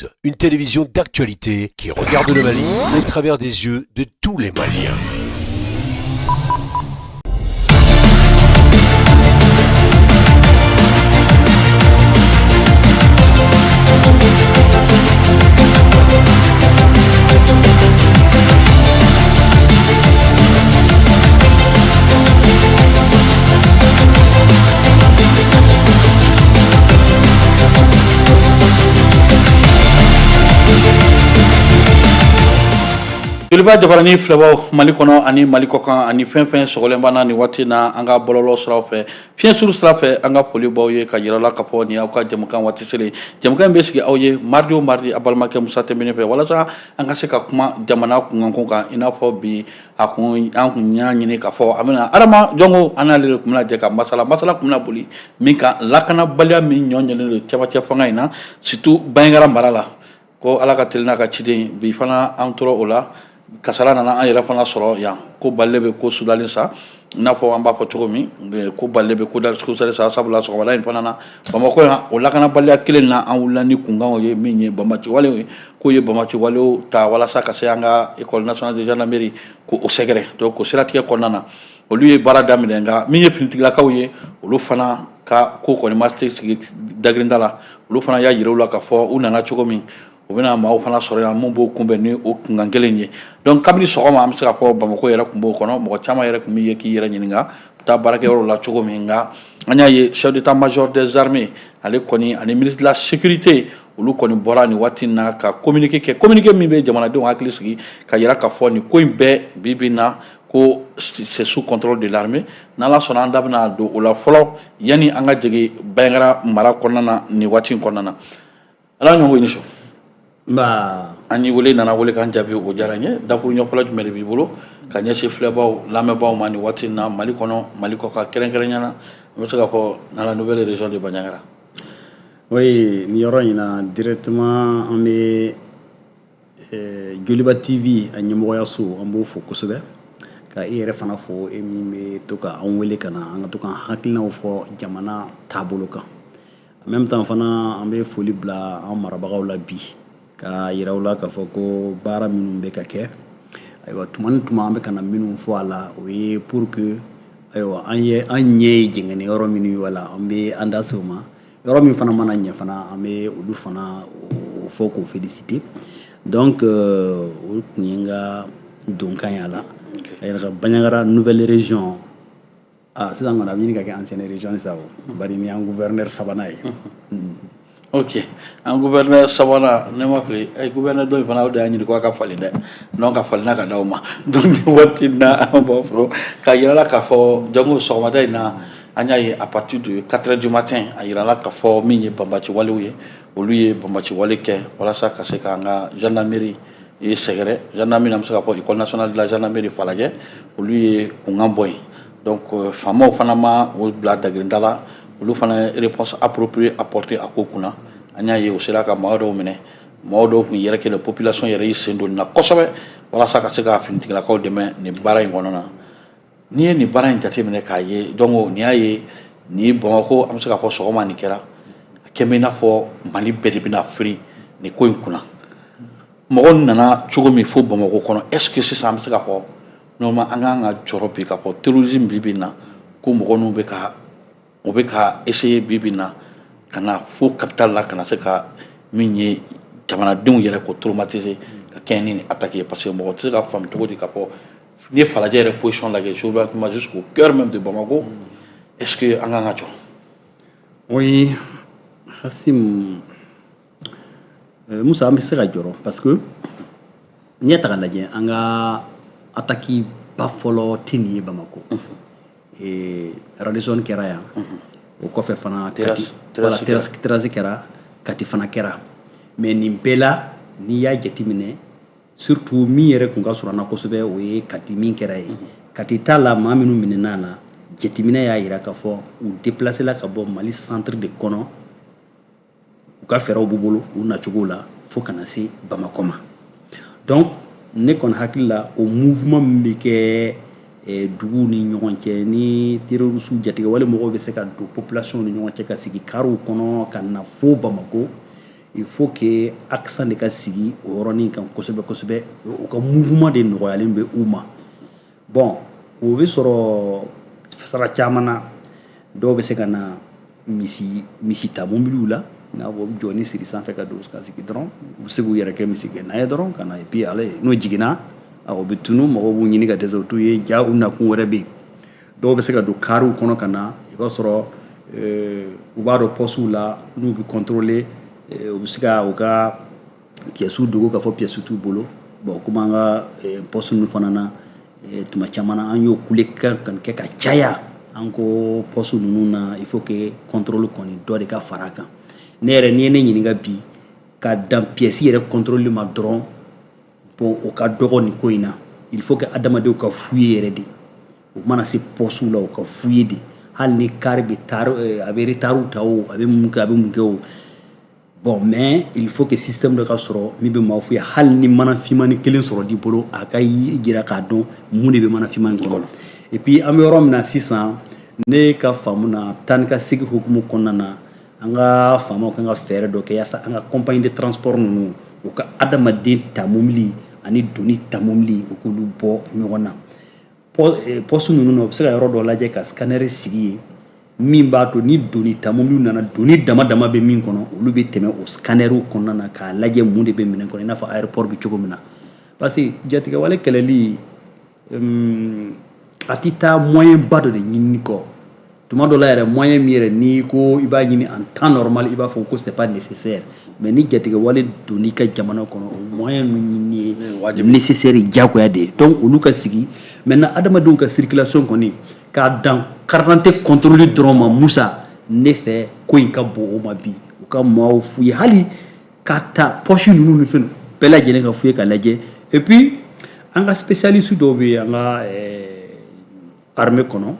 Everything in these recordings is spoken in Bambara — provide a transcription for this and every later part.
News, une télévision d'actualité qui regarde le Mali au travers des yeux de tous les Maliens. Joliba jabarani filɛbaw Mali kɔnɔ ani Mali kɔkan ani fɛn fɛn sɔgɔlen b'an na nin waati na an ka bɔlɔlɔ siraw fɛ fiɲɛ suru sira fɛ, an ka foli b'aw ye ka yira la k'a fɔ nin y'aw ka jɛmukan waati selen. Jɛmukan in bɛ sigi aw ye mardi o mardi, a balimakɛ Musa Tɛnbene fɛ, walasa an ka se ka kuma jamana kunkanko kan. I n'a fɔ bi a kun an kun y'a ɲini k'a fɔ an bɛna Adama Jɔnko, an n'ale de tun bɛna jɛ ka masala. Masala tun bɛna boli min kan, lakanabaliya min ɲɔ ɲɛlen don cɛmancɛ fanga in na, surtout Banjagara mara la. Ko Ala ka teli n'a ka ciden, bi fana an tora o la, kasara nana an yɛrɛ fana sɔrɔ yan. Ko balilen bɛ ko sudalen sa, i n'a fɔ an b'a fɔ cogo min, ko balilen bɛ ko sudalen sa. Sabula sɔgɔmada in fana na Bamakɔ yan, o lakanabaliya kelen na, an wulila ni kunkanw ye min ye banbaci walew ye, k'o ye banbaci walew ta walasa ka se an ka École nationale de gendarmerie ko o sɛgɛrɛ. Donc o siratigɛ kɔnɔna na, olu ye baara daminɛ, nka min ye finitigilakaw ye, olu fana ka ko kɔni ma se sigi dagirinda la. Olu fana y'a yira u la k'a fɔ u nana cogo min, u bɛna maaw fana sɔrɔ yan mun b'o kunbɛn ni o kunkan kelen ye. Donc kabini sɔgɔma, an bɛ se k'a fɔ Bamakɔ yɛrɛ tun b'o kɔnɔ, mɔgɔ caman yɛrɛ tun bɛ ye k'i yɛrɛ ɲininka u taa baarakɛyɔrɔ la cogo min. Nka an y'a ye chef d'état-major des armées, ale kɔni ani ministre de la Sécurité, olu kɔni bɔra nin waati in na ka communiqué kɛ, communiqué min bɛ jamanadenw hakili sigi ka yira k'a fɔ nin ko in bɛɛ bi bi in na ko c'est sous contrôle de l'armée. N'Ala sɔnna, an da bɛna don o la fɔlɔ yanni an ka jigin Banjagara mara kɔnɔna na nin waati in kɔnɔna na. Ala ɲɔgɔn i ni su. Nba. An y'i wele, nana wele k'an jaabi, o diyara n ye. Dakuru ɲɛ fɔlɔ jumɛn de b'i bolo ka ɲɛsin filɛbaw lamɛnbaaw ma nin waati in na, Mali kɔnɔ, Mali kɔkan, kɛrɛnkɛrɛnya na an bɛ se k'a fɔ dans la nouvelle région de Bandiagara? Oui, nin yɔrɔ in na directement, an bɛ Joliba TV a ɲɛmɔgɔyaso, an b'o fo kosɛbɛ, ka e yɛrɛ fana fo, e min bɛ to ka an wele ka na an ka to k'an hakilinaw fɔ jamana taabolo kan. En même temps fana, an bɛ foli bila an marabagaw la bi ka yira u la k'a fɔ ko baara minnu bɛ ka kɛ, ayiwa, tuma ni tuma an bɛ ka na minnu fɔ a la, o ye pour que, ayiwa, an ye an ɲɛ ye jɛngɛnɛ yɔrɔ minnu ye, wala an bɛ an da se o ma. Yɔrɔ min fana mana ɲɛ fana, an bɛ olu fana o fɔ k'o féliciter. Donc o tun ye n ka donkan ye a la. A yɛrɛ ka Bandiagara nouvelle région, ah, sisan kɔni a bɛ ɲini ka kɛ ancienne région sisan o, bari ni an gouverneur sabanan ye. Ok, an gouverneur sabanan, ne ma fili, gouverneur dɔ in fana, o de y'a ɲini ko a ka falen dɛ. Donc a falenna ka d'aw ma. Donc nin waati in na, an b'a fɔ k'a yira la k'a fɔ jango sɔgɔmada in na, an y'a ye à partir de 4 heures du matin, a yirala k'a fɔ min ye banbaci walew ye, olu ye banbaci wale kɛ walasa ka se k'an ka gendarmerie ye sɛgɛrɛ. Gendarmerie, an bɛ se k'a fɔ École nationale de la gendarmerie Falajɛ, olu ye kunkan bɔ yen. Donc faamaw fana ma o bila dagirinda la, olu fana ye réponse appropriée apportée a ko kunna. An y'a ye u sera ka maa dɔw minɛ, maa dɔw tun yɛrɛ kɛlen, population yɛrɛ y'i sen don nin na kosɛbɛ walasa ka se ka finitigilakaw dɛmɛ nin baara in kɔnɔna na. N'i ye nin baara in jateminɛ k'a ye, donc nin y'a ye nin Bamakɔ, an bɛ se k'a fɔ sɔgɔma nin kɛra, a kɛ bɛ i n'a fɔ Mali bɛɛ de bɛna firi nin ko in kunna. Mɔgɔ nana cogo min fo Bamakɔ kɔnɔ, est ce que sisan an bɛ se k'a fɔ normalement an kan ka jɔrɔ bi k'a fɔ terrorisme bi bi in na, ko mɔgɔ ninnu bɛ ka o bɛ ka essayer bi bi in na ka na fo capitale la, ka na se ka min ye jamanadenw yɛrɛ ko traumatiser ka kɛɲɛ ni nin attaque ye? Parce que mɔgɔ tɛ se ka faamu cogo di k'a fɔ n'i ye Falajɛ yɛrɛ position lajɛ géographiquement jusqu'au cœur même de Bamako, est ce que an kan ka jɔrɔ? Oui, Hassim Musa, an bɛ se ka jɔrɔ parce que n'i y'a ta k'a lajɛ, an ka attaque ba fɔlɔ tɛ nin ye Bamako. Radisson kɛra yan, o kɔfɛ fana Kati, voilà, terrasse kɛra, Kati fana kɛra. Mais nin bɛɛ la, n'i y'a jateminɛ, surtout min yɛrɛ kun ka surun an na kosɛbɛ, o ye Kati min kɛra ye. Kati t'a la, maa minnu minɛna a la, jateminɛ y'a yira k'a fɔ u déplacé la ka bɔ Mali centre de kɔnɔ, u ka fɛɛrɛw b'u bolo u nacogo la fo ka na se Bamakɔ ma. Donc ne kɔni hakili la, o mouvement min bɛ kɛ duguw ni ɲɔgɔn cɛ ni terroristes jatigɛwale mɔgɔw bɛ se ka don population ni ɲɔgɔn cɛ ka sigi kariw kɔnɔ ka na fo Bamako. Il faut que accent de ka sigi o yɔrɔnin kan kosɛbɛ kosɛbɛ. U ka mouvement de nɔgɔyalen bɛ u ma. Bon, o bɛ sɔrɔ sara caman na. Dɔw bɛ se ka na misi ta mobiliw la, i n'a fɔ u bɛ jɔni siri sanfɛ ka don ka sigi dɔrɔn, u bɛ se k'u yɛrɛ kɛ misigɛnna ye dɔrɔn ka na. Et puis ale n'o jiginna, o bɛ tunu, mɔgɔw b'u ɲini ka dɛsɛ, u t'u ye. Ja, u nakun wɛrɛ bɛ yen. Dɔw bɛ se ka don kariw kɔnɔ ka na. I b'a sɔrɔ u b'a dɔn pɔsiw la n'u bɛ contrôler, u bɛ se ka u ka pièces dogo k'a fɔ pièces t'u bolo. Bon, komi an ka poste ninnu fana na, tuma caman na an y'o kulekan kɛ ka caya, an ko poste ninnu na, il faut que contrôle kɔni dɔ de ka fara a kan. Ne yɛrɛ, n'i ye ne ɲininka bi, ka dan pièce yɛrɛ contrôle ma dɔrɔn, bon, o ka dɔgɔ nin ko in na. Il faut que adamadenw ka fouiller yɛrɛ de. U mana se poste la, u ka fouiller de. Hali ni car bɛ tar, a bɛ retard ta o, a bɛ mun kɛ, a bɛ mun kɛ o. Bon, mais il faut que système dɔ ka sɔrɔ min bɛ maaw fouiller. Hali ni mana finmani kelen sɔrɔ di bolo, a ka jira k'a dɔn mun de bɛ mana finmani kɔnɔ. Et puis an bɛ yɔrɔ min na sisan, ne ka faamu na, taa ni ka segin hukumu kɔnɔna na, an ka faamaw kan ka fɛɛrɛ dɔ kɛ yaasa an ka compagnie de transport ninnu, u ka adamaden ta mobili ani doni ta mobili, u k'olu bɔ ɲɔgɔn na. Poste ninnu na, u bɛ se ka yɔrɔ dɔ lajɛ ka scanner sigi yen min b'a to ni doni ta mobiliw nana, doni dama dama bɛ min kɔnɔ, olu bɛ tɛmɛ o scannerw kɔnɔna na k'a lajɛ mun de bɛ minɛn kɔnɔ, i n'a fɔ aéroport bɛ cogo min na. Parce que jatigɛwale kɛlɛli, a tɛ taa moyen ba dɔ de ɲinini kɔ. Tuma dɔ la yɛrɛ, moyen min yɛrɛ n'i ko i b'a ɲini en temps normal, i b'a fɔ ko c'est pas nécessaire, mais ni jatigɛwale donn'i ka jamana kɔnɔ, o moyen ninnu ɲinini ye nécessaire, diyagoya de ye. Donc olu ka sigi. Maintenant, adamadenw ka circulation kɔni, k'a dan carte d'identité contrôle dɔrɔn ma, Musa, ne fɛ ko in ka bon o ma bi. U ka maaw fouiller, hali ka ta poche ninnu ni fɛn bɛɛ lajɛlen ka fouiller ka lajɛ. Et puis an ka spécialiste dɔw bɛ yen an ka armée kɔnɔ,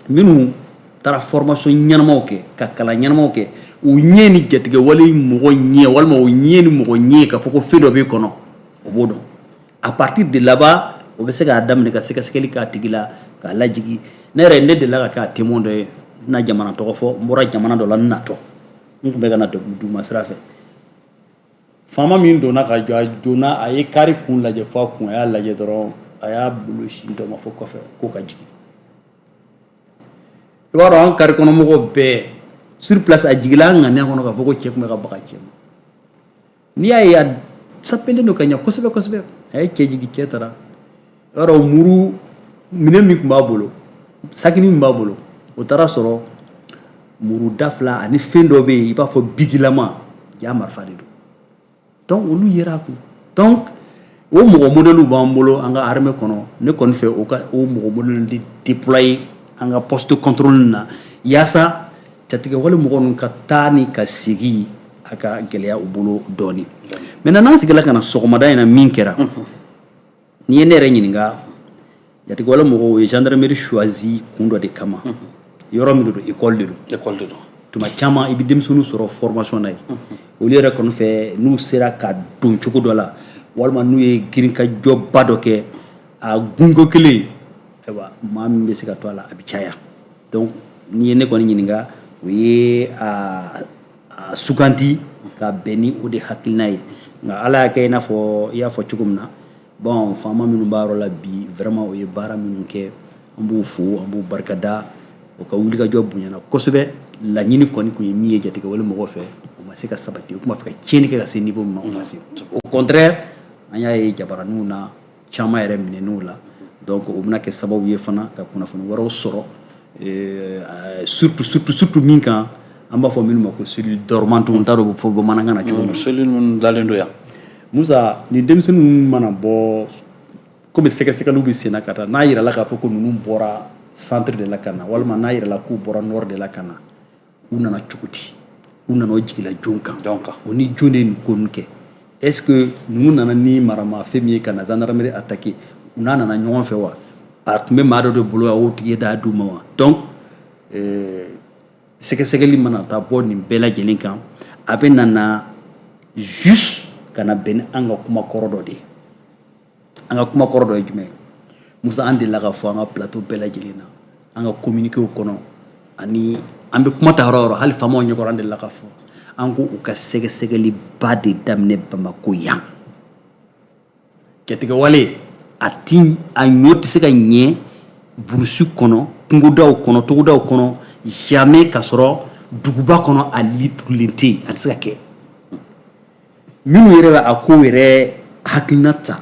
minnu taara formation ɲɛnamaw kɛ, ka kalan ɲɛnamaw kɛ. U ɲɛ ni jatigɛwale mɔgɔ ɲɛ, walima u ɲɛ ni mɔgɔ ɲɛ k'a fɔ ko fɛn dɔ b'i kɔnɔ, o b'o dɔn. À partir de là-bas, o bɛ se k'a daminɛ ka sɛgɛsɛgɛli k'a tigi la k'a lajigi. Ne yɛrɛ, ne delila ka kɛ a témoin dɔ ye. N tɛna jamana tɔgɔ fɔ. N bɔra jamana dɔ la, n natɔ, n tun bɛ ka na duguma sira fɛ. Faama min donna ka jɔ, a donna, a ye kari kun lajɛ fo a kun, a y'a lajɛ dɔrɔn, a y'a bolo sin dɔ ma fo kɔfɛ k'o ka jigin. I b'a dɔn, an kari kɔnɔmɔgɔw bɛɛ sur place, a jigila an ŋaniya kɔnɔ k'a fɔ ko cɛ tun bɛ ka baga cɛ ma. N'i y'a ye, a sapelen don ka ɲɛ kosɛbɛ kosɛbɛ. A ye cɛ jigin, cɛ taara. I b'a dɔn, muru minɛn min tun b'a bolo, sakini min b'a bolo, o taara sɔrɔ muru da fila ani fɛn dɔ bɛ yen, i b'a fɔ bigilama, ja marifa de don. Donc olu yera a kun. Donc o mɔgɔ modèle b'an bolo an ka armée kɔnɔ. Ne kɔni fɛ, o ka o mɔgɔ modèle de déployer an ka poste de contrôle na, yaasa jatigɛwale mɔgɔ ninnu ka taa ni ka segin a ka gɛlɛya u bolo dɔɔni. Maintenant, n'an sigila ka na sɔgɔmada in na, min kɛra, n'i ye ne yɛrɛ ɲininka, jatigɛwale mɔgɔw ye gendarmerie choisi kun dɔ de kama. Yɔrɔ min don, école de don. École de don. Tuma caman i bɛ denmisɛnninw sɔrɔ formation na yen. Olu yɛrɛ kɔni fɛ, n'u sera ka don cogo dɔ la, walima n'u ye girinkajɔba dɔ kɛ a gunko kelen, ayiwa, maa min bɛ se ka to a la, a bɛ caya. Donc n'i ye ne kɔni ɲininka, o ye a suganti ka bɛn ni o de hakilina ye. Nka Ala y'a kɛ, i n'a fɔ i y'a fɔ cogo min na, bon, faama minnu b'a yɔrɔ la bi, vraiment, o ye baara minnu kɛ, an b'u fo, an b'u barikada. O ka wulikajɔ bonyana kosɛbɛ. Laɲini kɔni tun ye min ye jatigɛwale mɔgɔw fɛ, o ma se ka sabati. U tun b'a fɛ ka tiɲɛni kɛ ka se niveau min ma, o ma se. Au contraire, an y'a ye jabaraninw na, caman yɛrɛ minɛn'u la. Donc o bɛna kɛ sababu ye fana ka kunnafoni wɛrɛw sɔrɔ, surtout surtout surtout min kan an b'a fɔ minnu ma ko cellule dormante. N t'a dɔn o bɛ fɔ bamanankan na cogo min. Cellule minnu dalen don yan. Musa, ni denmisɛnnin ninnu mana bɔ, komi sɛgɛsɛgɛliw bɛ sen na ka taa, n'a yirala k'a fɔ ko ninnu bɔra centre de la ka na, walima n'a yirala k'u bɔra nord de la ka na, u nana cogo di? U nana o jigila jɔn kan? Jɔn kan? O ni jɔn de ye nin ko ninnu kɛ? Est ce que ninnu nana ni maramafɛn min ye ka na gendarmerie attaquer, u n'a nana ɲɔgɔn fɛ wa? A tun bɛ maa dɔ de bolo wa, o tigi d'a d'u ma wa? Donc sɛgɛsɛgɛli mana taa bɔ nin bɛɛ lajɛlen kan, a bɛ na juste ka na bɛn ni an ka kuma kɔrɔ dɔ de ye. An ka kuma kɔrɔ dɔ ye jumɛn ye, Musa? An delila ka fɔ an ka plateau bɛɛ lajɛlen na, an ka communiqué kɔnɔ, ani an bɛ kuma ta yɔrɔ o yɔrɔ, hali faamaw ɲɛkɔrɔ, an delila ka fɔ. An ko u ka sɛgɛsɛgɛliba de daminɛ Bamakɔ yan. Jatigɛwale, a ti a ɲɔ tɛ se ka ɲɛ burusi kɔnɔ, kungodaw kɔnɔ, togodaw kɔnɔ, jamais ka sɔrɔ duguba kɔnɔ a li turulen tɛ yen. A tɛ se ka kɛ. Minnu yɛrɛ bɛ a ko yɛrɛ hakilina ta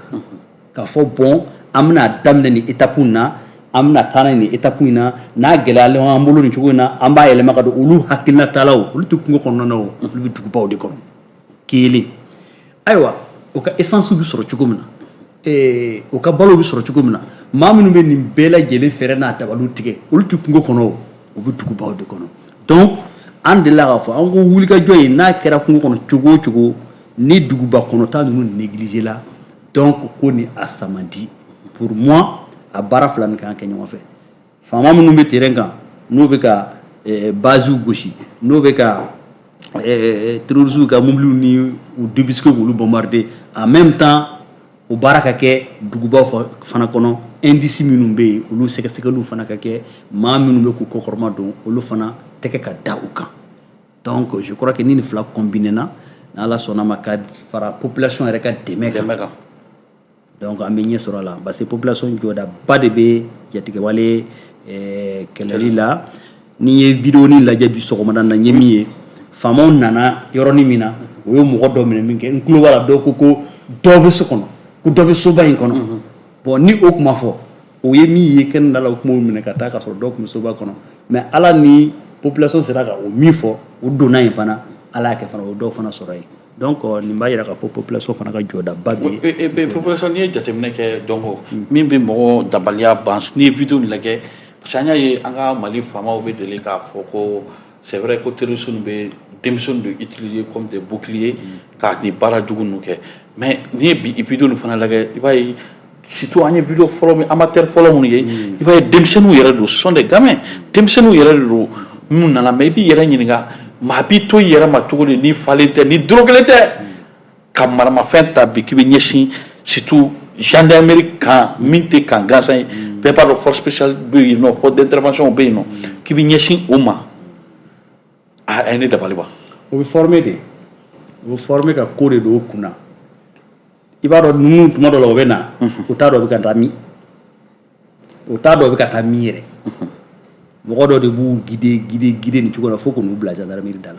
k'a fɔ, bon, an bɛna daminɛ nin étape in na, an bɛna taa n'a ye nin étape in na, n'a gɛlɛyalen an bolo nin cogo in na, an b'a yɛlɛma ka don, olu hakilina talaw, olu tɛ kungo kɔnɔna na o, olu bɛ dugubaw de kɔnɔ. Kelen, ayiwa, o ka essence bɛ sɔrɔ cogo min na, o ka balo bɛ sɔrɔ cogo min na, maa minnu bɛ nin bɛɛ lajɛlen fɛɛrɛ n'a dabaliw tigɛ, olu tɛ kungo kɔnɔ o, u bɛ dugubaw de kɔnɔ. Donc an delila k'a fɔ, an ko wulikajɔ in, n'a kɛra kungo kɔnɔ cogo o cogo, ni duguba kɔnɔta ninnu négligé la, donc ko ni a samadi. Pour moi, a baara fila nin kan kɛ ɲɔgɔn fɛ. Faama minnu bɛ terrain kan, n'o bɛ ka basew gosi, n'o bɛ ka terroristes ka mobiliw ni u débusquer k'olu bombarder, en même temps o baara ka kɛ dugubaw fana kɔnɔ. Indice minnu bɛ yen, olu sɛgɛsɛgɛliw fana ka kɛ. Maa minnu bɛ k'u kɔkɔrɔma don, olu fana tɛgɛ ka da u kan. Donc je crois que ni nin fila combiné na, n'Ala sɔnna ma, ka fara population yɛrɛ ka dɛmɛ kan, donc an bɛ ɲɛ sɔrɔ a la, parce que population jɔdaba de bɛ jatigɛwale kɛlɛli la. N'i ye vidéo ni lajɛ bi sɔgɔmada na, n ye min ye, faamaw nana yɔrɔnin min na, o ye mɔgɔ dɔ minɛ min kɛ, n tulo b'a la, dɔw ko ko dɔ bɛ so kɔnɔ, ko dɔ bɛ soba in kɔnɔ. Bon, ni o kuma fɔ, o ye min ye kɛnɛ da la, o kuma minɛ ka taa ka sɔrɔ dɔw tun bɛ soba kɔnɔ. Mais Ala ni population sera ka o min fɔ, o donna yen fana, Ala y'a kɛ fana, o dɔw fana sɔrɔ yen. Donc nin b'a jira k'a fɔ population fana ka jɔdaba bɛ yen. Population, n'i ye jateminɛ kɛ, donc min bɛ mɔgɔ dabaliya ban, n'i ye vidéo nin lajɛ, parce que an y'a ye an ka Mali faamaw bɛ deli k'a fɔ ko c'est vrai ko terroristes bɛ denmisɛnninw de utiliser comme des boucliers ka nin baara jugu ninnu kɛ. Mais n'i ye bi vidéo nin fana lajɛ, i b'a ye, surtout an ye vidéo fɔlɔ min, amateur fɔlɔ minnu ye, i b'a ye denmisɛnninw yɛrɛ don, ce sont des gamins, denmisɛnninw yɛrɛ de don minnu nana. Mais i b'i yɛrɛ ɲininka, maa b'i to i yɛrɛ ma cogo di, n'i falen tɛ, ni droguelen tɛ, ka maramafɛn ta bi k'i bɛ ɲɛsin surtout gendarmerie kan min tɛ kan gansan ye, bɛɛ b'a dɔn force spéciale bɛ yen nɔ, force d'intervention bɛ yen nɔ, k'i bɛ ɲɛsin o ma, a ye ne dabali ban. O bɛ former de, o bɛ former ka ko de don o kunna. I b'a dɔn, ninnu tuma dɔ la, o bɛ na, u t'a dɔn u bɛ ka taa min, u t'a dɔn u bɛ ka taa min yɛrɛ. Mɔgɔ dɔ de b'u guider, guider, guider nin cogo la fo k'u bila gendarmerie da la.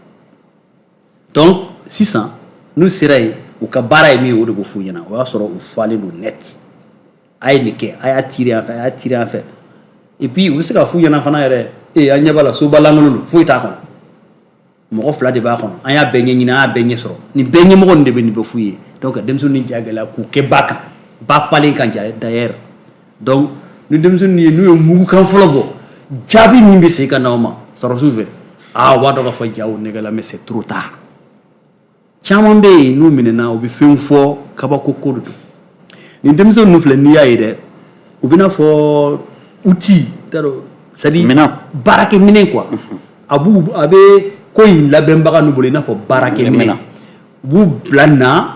Donc sisan n'u sera yen, u ka baara ye min ye, o de b'o f'u ɲɛna. O y'a sɔrɔ u falen don net. A ye nin kɛ, a y'a tirer yan fɛ, a y'a tirer yan fɛ. Et puis u bɛ se ka f'u ɲɛna fana yɛrɛ: ee, an ɲɛ b'a la, soba lankolon don, foyi t'a kɔnɔ, mɔgɔ fila de b'a kɔnɔ, an y'a bɛɛ ɲɛɲini, an y'a bɛɛ ɲɛ sɔrɔ, nin bɛɛ ɲɛmɔgɔ nin de bɛ nin bɛ f'u ye. Donc ka denmisɛnnin ja gɛlɛya k'u kɛ ba kan, ba falen kan d'ailleurs. Donc ni denmisɛnnin ye, n'u ye mugukan fɔlɔ bɔ, jaabi min bɛ segin ka na o ma sɔrɔsiw fɛ, aa, u b'a dɔn k'a fɔ ja o nɛgɛla. Mais c'est trop tard. Caman bɛ yen, n'u minɛna, u bɛ fɛn fɔ, kabako ko de don. Nin denmisɛnnin ninnu filɛ, n'i y'a ye dɛ, u bɛna fɔ outil, t'a dɔn, c'est à dire Minɛn. Baarakɛminɛn quoi. A b'u, a bɛ ko in labɛnbaga n'u bolo i n'a fɔ baarakɛminɛn. U b'u bila nin na,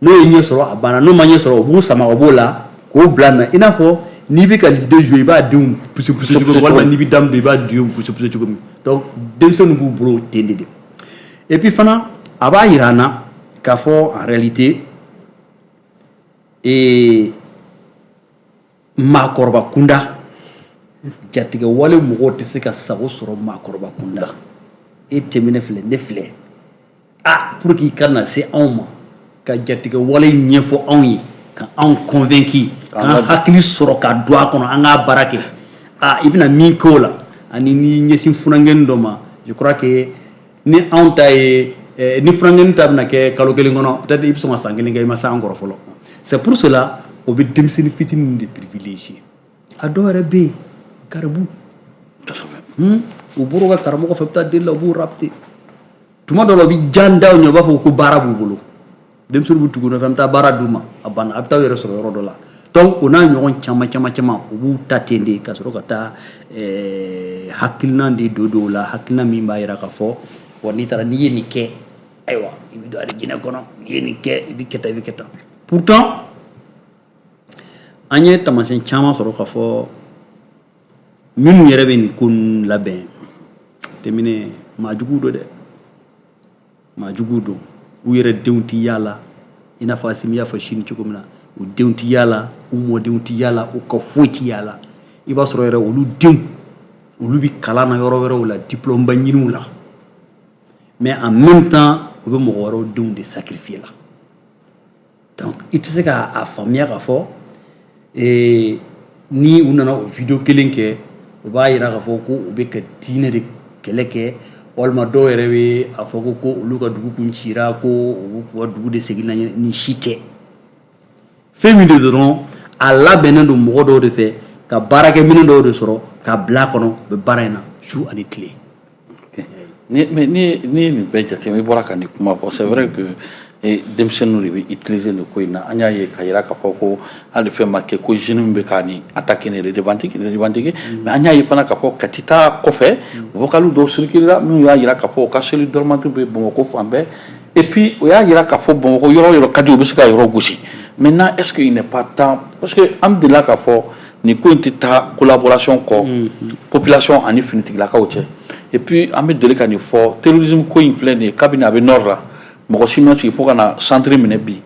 n'o ye ɲɛ sɔrɔ, a banna, n'o ma ɲɛ sɔrɔ, u b'u sama ka b'o la k'o bila nin na, i n'a fɔ n'i bɛ ka leader jouer, i b'a denw pousser pousser cogo min, walima n'i bɛ dame don, i b'a denw pousser pousser cogo min. Donc denmisɛnninw b'u bolo ten de. Et puis fana, a b'a yira an na k'a fɔ en réalité, ee, maakɔrɔba kunda, jatigɛ wale mɔgɔw tɛ se ka sago sɔrɔ maakɔrɔba kunda. E tɛmɛnɛ filɛ, ne filɛ, ah, pour que i ka na se anw ma ka jatigɛ wale ɲɛfɔ anw ye, ka anw convaincu, k'an hakili sɔrɔ ka don a kɔnɔ, an k'a baara kɛ, ah, i bɛna min kɛ o la, ani n'i ɲɛsin funankɛnin dɔ ma, je crois que ni anw ta ye, ni funankɛnin ta bɛna kɛ kalo kelen kɔnɔ, peut-être i bɛ sɔn ka san kelen kɛ, i ma se an kɔrɔ fɔlɔ. C'est pour cela o bɛ denmisɛnnin fitinin de privilégier. A dɔw yɛrɛ bɛ yen, garibu, u bɔr'u ka karamɔgɔ fɛ, u bɛ taa deli la, u b'u rapter. Tuma dɔw la, u bɛ jan da u ɲɛ, u b'a fɔ ko baara b'u bolo, denmisɛnninw bɛ tugu u nɔfɛ, an bɛ taa baara d'u ma, a banna, a bɛ taa u yɛrɛ sɔrɔ yɔrɔ dɔ la. Donc o n'a ɲɔgɔn caman caman caman, u b'u ta ten de ka sɔrɔ ka taa hakilina de don dɔw la, hakilina min b'a jira k'a fɔ wa n'i taara, n'i ye nin kɛ, ayiwa, i bɛ don alijinɛ kɔnɔ, n'i ye nin kɛ, i bɛ kɛ tan, i bɛ kɛ tan. Pourtant an ye taamasiyɛn caman sɔrɔ k'a fɔ minnu yɛrɛ bɛ nin ko ninnu labɛn tɛmɛnɛ, maa juguw don dɛ. Maa juguw don. U yɛrɛ denw tɛ yaala, i n'a fɔ Asimi y'a fɔ sini cogo min na, u denw tɛ yaala, u mɔdenw tɛ yaala, u ka foyi tɛ yaala. I b'a sɔrɔ yɛrɛ, olu denw, olu bɛ kalan na yɔrɔ wɛrɛw la, diplôme ba ɲiniw la, mais en même temps u bɛ mɔgɔ wɛrɛw denw de sacrifier la. Donc i tɛ se k'a faamuya k'a fɔ ni u nana o vidéo kelen kɛ, u b'a jira k'a fɔ ko u bɛ ka diinɛ de kɛlɛ kɛ, walima dɔw yɛrɛ bɛ a fɔ ko olu ka dugu kun cira, ko u ka dugu de segin na. Nin si tɛ. Fɛn min de dɔrɔn, a labɛnnen don mɔgɔ dɔw de fɛ, ka baarakɛminɛn dɔw de sɔrɔ ka bila a kɔnɔ, u bɛ baara in na su ani tile. Ni ni nin bɛɛ jateminɛ, i bɔra ka nin kuma fɔ, c'est vrai que denmisɛnninw de bɛ utiliser nin ko in na. An y'a ye ka yira k'a fɔ ko hali fɛn ma kɛ, ko jeunes bɛ ka nin attaquer, nin revendiquer. Mais an y'a ye fana k'a fɔ Kati ta kɔfɛ, vocal dɔw circuler la minnu y'a yira k'a fɔ u ka cellule dormante bɛ Bamakɔ fan bɛɛ. Et puis o y'a yira k'a fɔ Bamakɔ yɔrɔ o yɔrɔ ka di, u bɛ se ka yɔrɔ gosi. Maintenant, est-ce qu'il n'est pas temps, parce que an delila k'a fɔ nin ko in tɛ taa collaboration kɔ population ani finitigilakaw cɛ? Et puis an bɛ deli ka nin fɔ, terrorisme ko in filɛ nin ye, kabini a bɛ nord la, mɔgɔ si ma sigi fo ka na centre minɛ. Bi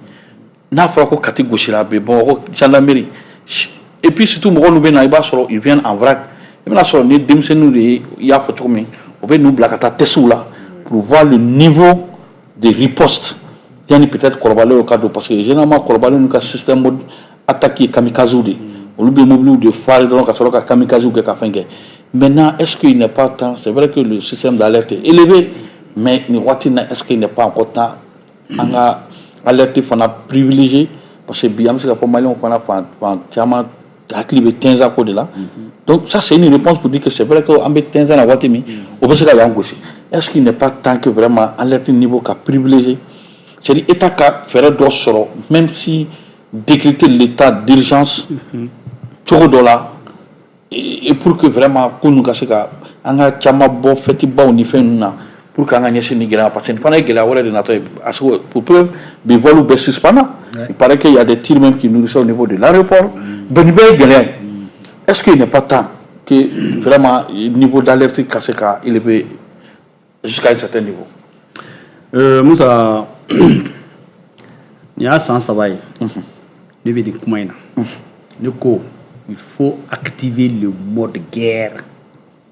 n'a fɔra ko Kati gosira bi, Bamakɔ gendarmerie, et puis surtout mɔgɔ ninnu bɛ na, i b'a sɔrɔ ils viennent en vrac. I bɛna sɔrɔ ni denmisɛnninw de ye, i y'a fɔ cogo min, u bɛ ninnu bila ka taa testw la pour voir le niveau de riposte yanni peut-être kɔrɔbalenw ka don, parce que généralement kɔrɔbalenw ka système attaque ye kamikaze de ye. Olu bɛ mobiliw de fari dɔrɔn ka sɔrɔ ka kamikaze kɛ ka fɛn kɛ. Maintenant, est-ce qu'il n'est pas temps, c'est vrai que le système d'alerte est élevé, mais nin waati in na, est-ce qu'il n'est pas encore temps an ka alerte fana privilégié? Parce que bi an bɛ se k'a fɔ maliyɛnw fana fan caman hakili bɛ Tenza ko de la. Donc ça, c'est une réponse pour dire que c'est vrai que an bɛ Tenza na waati min, o bɛ se ka yan gosi. Est-ce qu'il n'est pas temps que vraiment alerte niveau ka privilégié, c'est-à-dire État ka fɛɛrɛ dɔ sɔrɔ, même si décréter l'état d'urgence cogo dɔ la, et pour que vraiment ko ninnu ka se ka an ka caman bɔ fête baw ni fɛn ninnu na, pour que an ka ɲɛsin nin gɛlɛya, parce que nin fana ye gɛlɛya wɛrɛ de natɔ ye? Parce que pour preuve, bi vol bɛɛ suspend. Il paraît qu'il y a des tirs même qui nourrissaient au niveau de l'aéroport. Ben nin bɛɛ ye gɛlɛya ye. Est-ce qu'il n'est pas temps que vraiment niveau d'alerte ka se ka élever jusqu'à un certain niveau? Musa, nin y'a san 3 ye ne bɛ nin kuma in na. Ne ko il faut activer le mode guerre,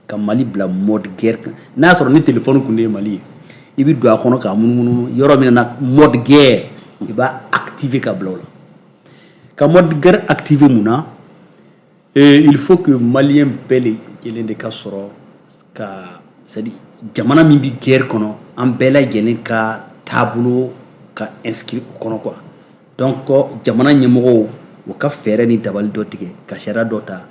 ka Mali bila mode guerre kan. N'a y'a sɔrɔ ni téléphone kun de ye Mali ye, i bɛ don a kɔnɔ k'a munumunu yɔrɔ min na, mode guerre, i b'a activer ka bila o la. Ka mode guerre activer mun na? Et il faut que malien bɛɛ lajɛlen de ka sɔrɔ ka, c'est à dire jamana min bɛ guerre kɔnɔ, an bɛɛ lajɛlen ka taabolo ka inscrit o kɔnɔ quoi. Donc jamana ɲɛmɔgɔw, u ka fɛɛrɛ ni dabali dɔ tigɛ, ka sariya dɔ ta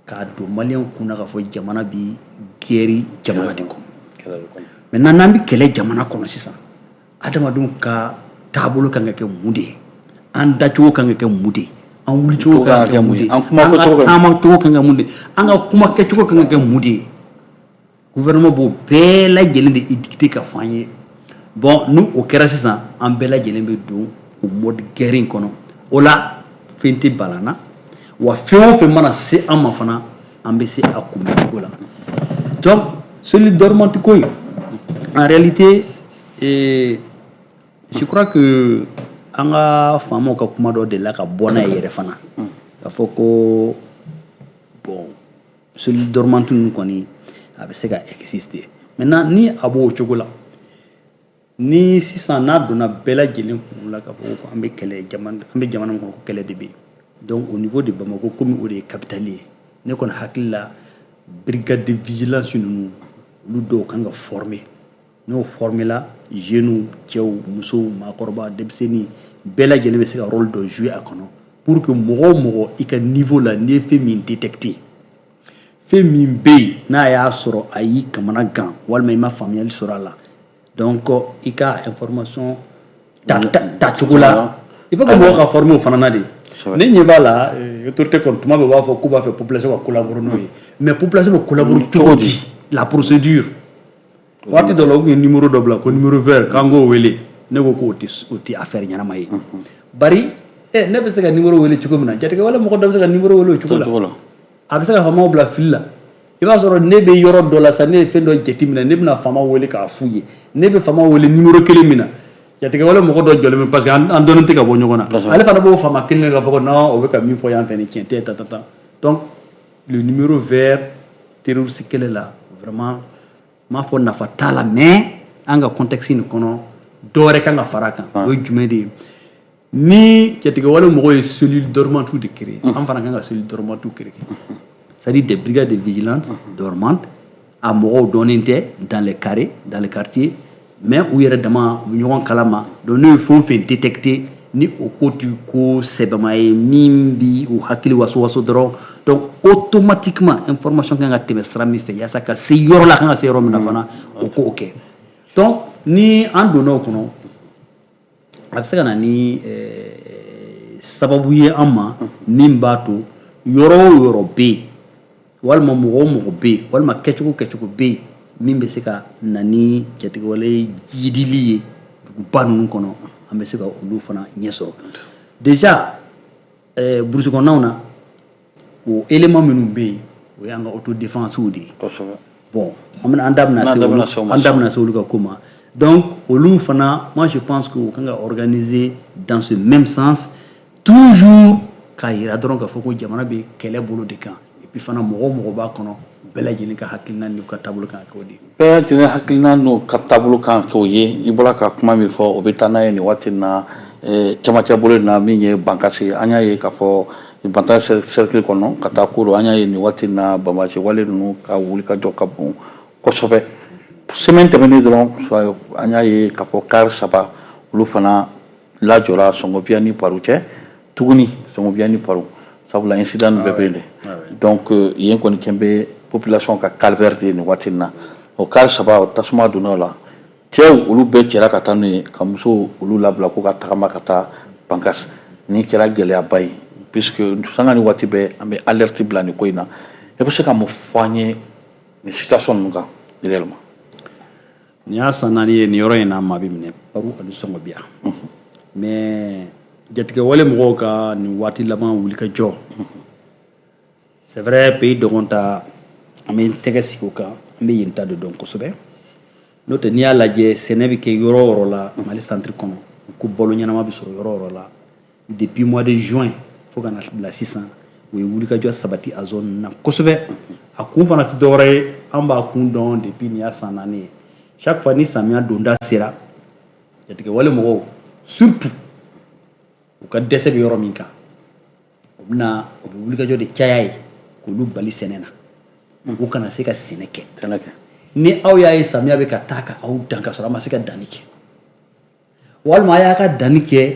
k'a don maliyɛnw kunna k'a fɔ jamana bi guerre jamana de kɔnɔ. Maintenant, n'an bɛ kɛlɛ jamana kɔnɔ sisan, adamadenw ka taabolo kan ka kɛ mun de ye? An dacogo kan ka kɛ mun de ye? An wulicogo kan ka kɛ mun de ye? An kuma ka taamacogo kan ka mun de ye? An ka kuma kɛcogo kan ka kɛ mun de ye? Gouvernement b'o bɛɛ lajɛlen de édicter ka fɔ an ye. Bon, ni o kɛra sisan, an bɛɛ lajɛlen bɛ don o mode guerre in kɔnɔ. O la fɛn tɛ bala na wa, fɛn o fɛn mana se an ma fana, an bɛ se a kunbɛn cogo la. Donc cellule dormante ko in, en réalité, je crois que an ka faamaw ka kuma dɔ delila ka bɔ n'a ye yɛrɛ fana, k'a fɔ ko bon, cellule dormante ninnu kɔni, a bɛ se ka exister. Maintenant, ni a b'o cogo la, ni sisan n'a donna bɛɛ lajɛlen kun la k'a fɔ ko an bɛ kɛlɛ jamana, an bɛ jamana min kɔnɔ, ko kɛlɛ de bɛ yen, donc au niveau de Bamako, komi o de ye capitale ye, ne kɔni hakili la, brigade de vigilance ninnu, olu dɔw kan ka former. N'o former la, jeunes, cɛw, musow, maakɔrɔba, denmisɛnnin, bɛɛ lajɛlen bɛ se ka rôle dɔ jouer a kɔnɔ, pour que mɔgɔ o mɔgɔ i ka niveau la, n'i ye fɛn min détecter, fɛn min bɛ yen, n'a y'a sɔrɔ a y'i kamana gan walima i ma faamuyali sɔrɔ a la, donc i ka information ta tacogo la, il faut que mɔgɔw ka former o fana na de. Ne ɲɛ b'a la, autorité kɔni, tuma bɛɛ u b'a fɔ k'u b'a fɛ population ka collaborer n'o ye, mais population bɛ collaborer cogo di? La procédure, waati dɔ la, u tun ye numéro dɔ bila ko numéro vert, k'an k'o wele. Ne ko k'o tɛ, o tɛ affaire ɲɛnama ye. Bari ne bɛ se ka numéro wele cogo min na, jatigɛwale mɔgɔ dɔ bɛ se ka numéro wele o cogo la, a bɛ se ka faamaw bila fili la. I b'a sɔrɔ numéro in yɛrɛ, a bɛ wele cogo min na, I b'a sɔrɔ ne bɛ yɔrɔ dɔ la sa, ne ye fɛn dɔ jateminɛ, ne bɛna faama wele k'a f'u ye. Ne bɛ faama wele numéro kelen min na, jatigɛwale mɔgɔ dɔ jɔlen bɛ, parce que an dɔnnen tɛ ka bɔ ɲɔgɔn na, ale fana b'o faama kelen k'a fɔ ko non, o bɛ ka min fɔ yan fɛ, ni tiɲɛ tɛ, ta ta ta. Donc le numéro vert terroriste kɛlɛ la, vraiment, n m'a fɔ nafa t'a la, mais an ka contexte nin kɔnɔ, dɔ wɛrɛ kan ka fara a kan. O ye jumɛn de ye? Ni jatigɛwale mɔgɔw ye cellule dormante de créer, an fana kan ka cellule dormante créer, c'est-à-dire des brigades de vigilance dormantes. A mɔgɔw dɔnnen tɛ dans les carrés, dans les quartiers, mais u yɛrɛ dama u bɛ ɲɔgɔn kalama. Donc n'u ye fɛn o fɛn détecté, ni o ko ti ko sɛbɛma ye min bi u hakili waso waso dɔrɔn, donc automatiquement information kan ka tɛmɛ sira min fɛ yaasa ka se yɔrɔ la, kan ka se yɔrɔ min na fana, o k'o kɛ. Donc ni an donna o kɔnɔ, a bɛ se ka na ni sababu ye an ma min b'a to yɔrɔ o yɔrɔ bɛ yen, walima mɔgɔ o mɔgɔ bɛ yen, walima kɛcogo kɛcogo bɛ yen min bɛ se ka na ni jatigɛwale jidili ye duguba ninnu kɔnɔ, an bɛ se ka olu fana ɲɛ sɔrɔ. Déjà brousse kɔnɔnaw na, o élément minnu bɛ yen, o y'an ka autodéfense de ye. Bon, an bɛna an da bɛna se olu, an da bɛna se olu ka ko ma. Donc olu fana, moi je pense que u kan ka organiser dans ce même sens toujours, k'a yira dɔrɔn k'a fɔ ko jamana bɛ kɛlɛ bolo de kan. Et puis fana, mɔgɔ o mɔgɔ b'a kɔnɔ, bɛɛ lajɛlen ka hakilina n'u ka taabolo kan ka k'o de ye. Bɛɛ lajɛlen hakilina n'u ka taabolo kan k'o ye. I bɔra ka kuma min fɔ, o bɛ taa n'a ye nin waati in na cɛmancɛ bolo in na, min ye Bankasi. An y'a ye k'a fɔ Banta cercle kɔnɔ ka taa Koro, an y'a ye nin waati in na banbaanci wale ninnu ka wuli ka jɔ ka bon kosɛbɛ. Semaine tɛmɛnen dɔrɔn, an y'a ye k'a fɔ car saba, olu fana lajɔra Sɔngɔbiya ni Paru cɛ tuguni, Sɔngɔbiya ni Paru, sabula incident bɛɛ bɛ yen dɛ. Donc yen kɔni kɛn bɛ population ka calvaire de ye nin waati in na. O car saba, o tasuma donna o la, cɛw olu bɛɛ cɛra ka taa n'u ye, ka musow olu labila k'u ka tagama ka taa Bankas. Nin kɛra gɛlɛyaba ye, puisque sanga ni waati bɛɛ an bɛ alerte bila nin ko in na. E bɛ se ka mun fɔ an ye nin situation ninnu kan réellement? Nin y'a san 4 ye nin yɔrɔ in na, maa bɛ minɛ Paru ani Sɔngɔbiya. Mais jatigɛwale mɔgɔw ka nin waati laban wuli ka jɔ, c'est vrai, pays dɔgɔn ta, an bɛ tɛgɛ sigi o kan, an bɛ yen ta de dɔn kosɛbɛ. N'o tɛ, n'i y'a lajɛ, sɛnɛ bɛ kɛ yɔrɔ o yɔrɔ la Mali centre kɔnɔ, ko balo ɲɛnama bɛ sɔrɔ yɔrɔ o yɔrɔ la, depuis mois de juin fo ka na bila sisan, u ye wulikajɔ sabati a zone na kosɛbɛ. A kun fana tɛ dɔwɛrɛ ye, an b'a kun dɔn. Depuis nin y'a san 4 ye, chaque fois ni samiya donda sera, jatigɛwale mɔgɔw surtout, u ka dɛsɛ bɛ yɔrɔ min kan, u bɛna u bɛ wulikajɔ de caya ye k'olu bali sɛnɛ na, u kana se ka sɛnɛ kɛ. Sɛnɛ kɛ. Ni aw y'a ye samiya bɛ ka taa ka aw dan ka sɔrɔ a ma se ka danni kɛ, walima a y'a ka danni kɛ,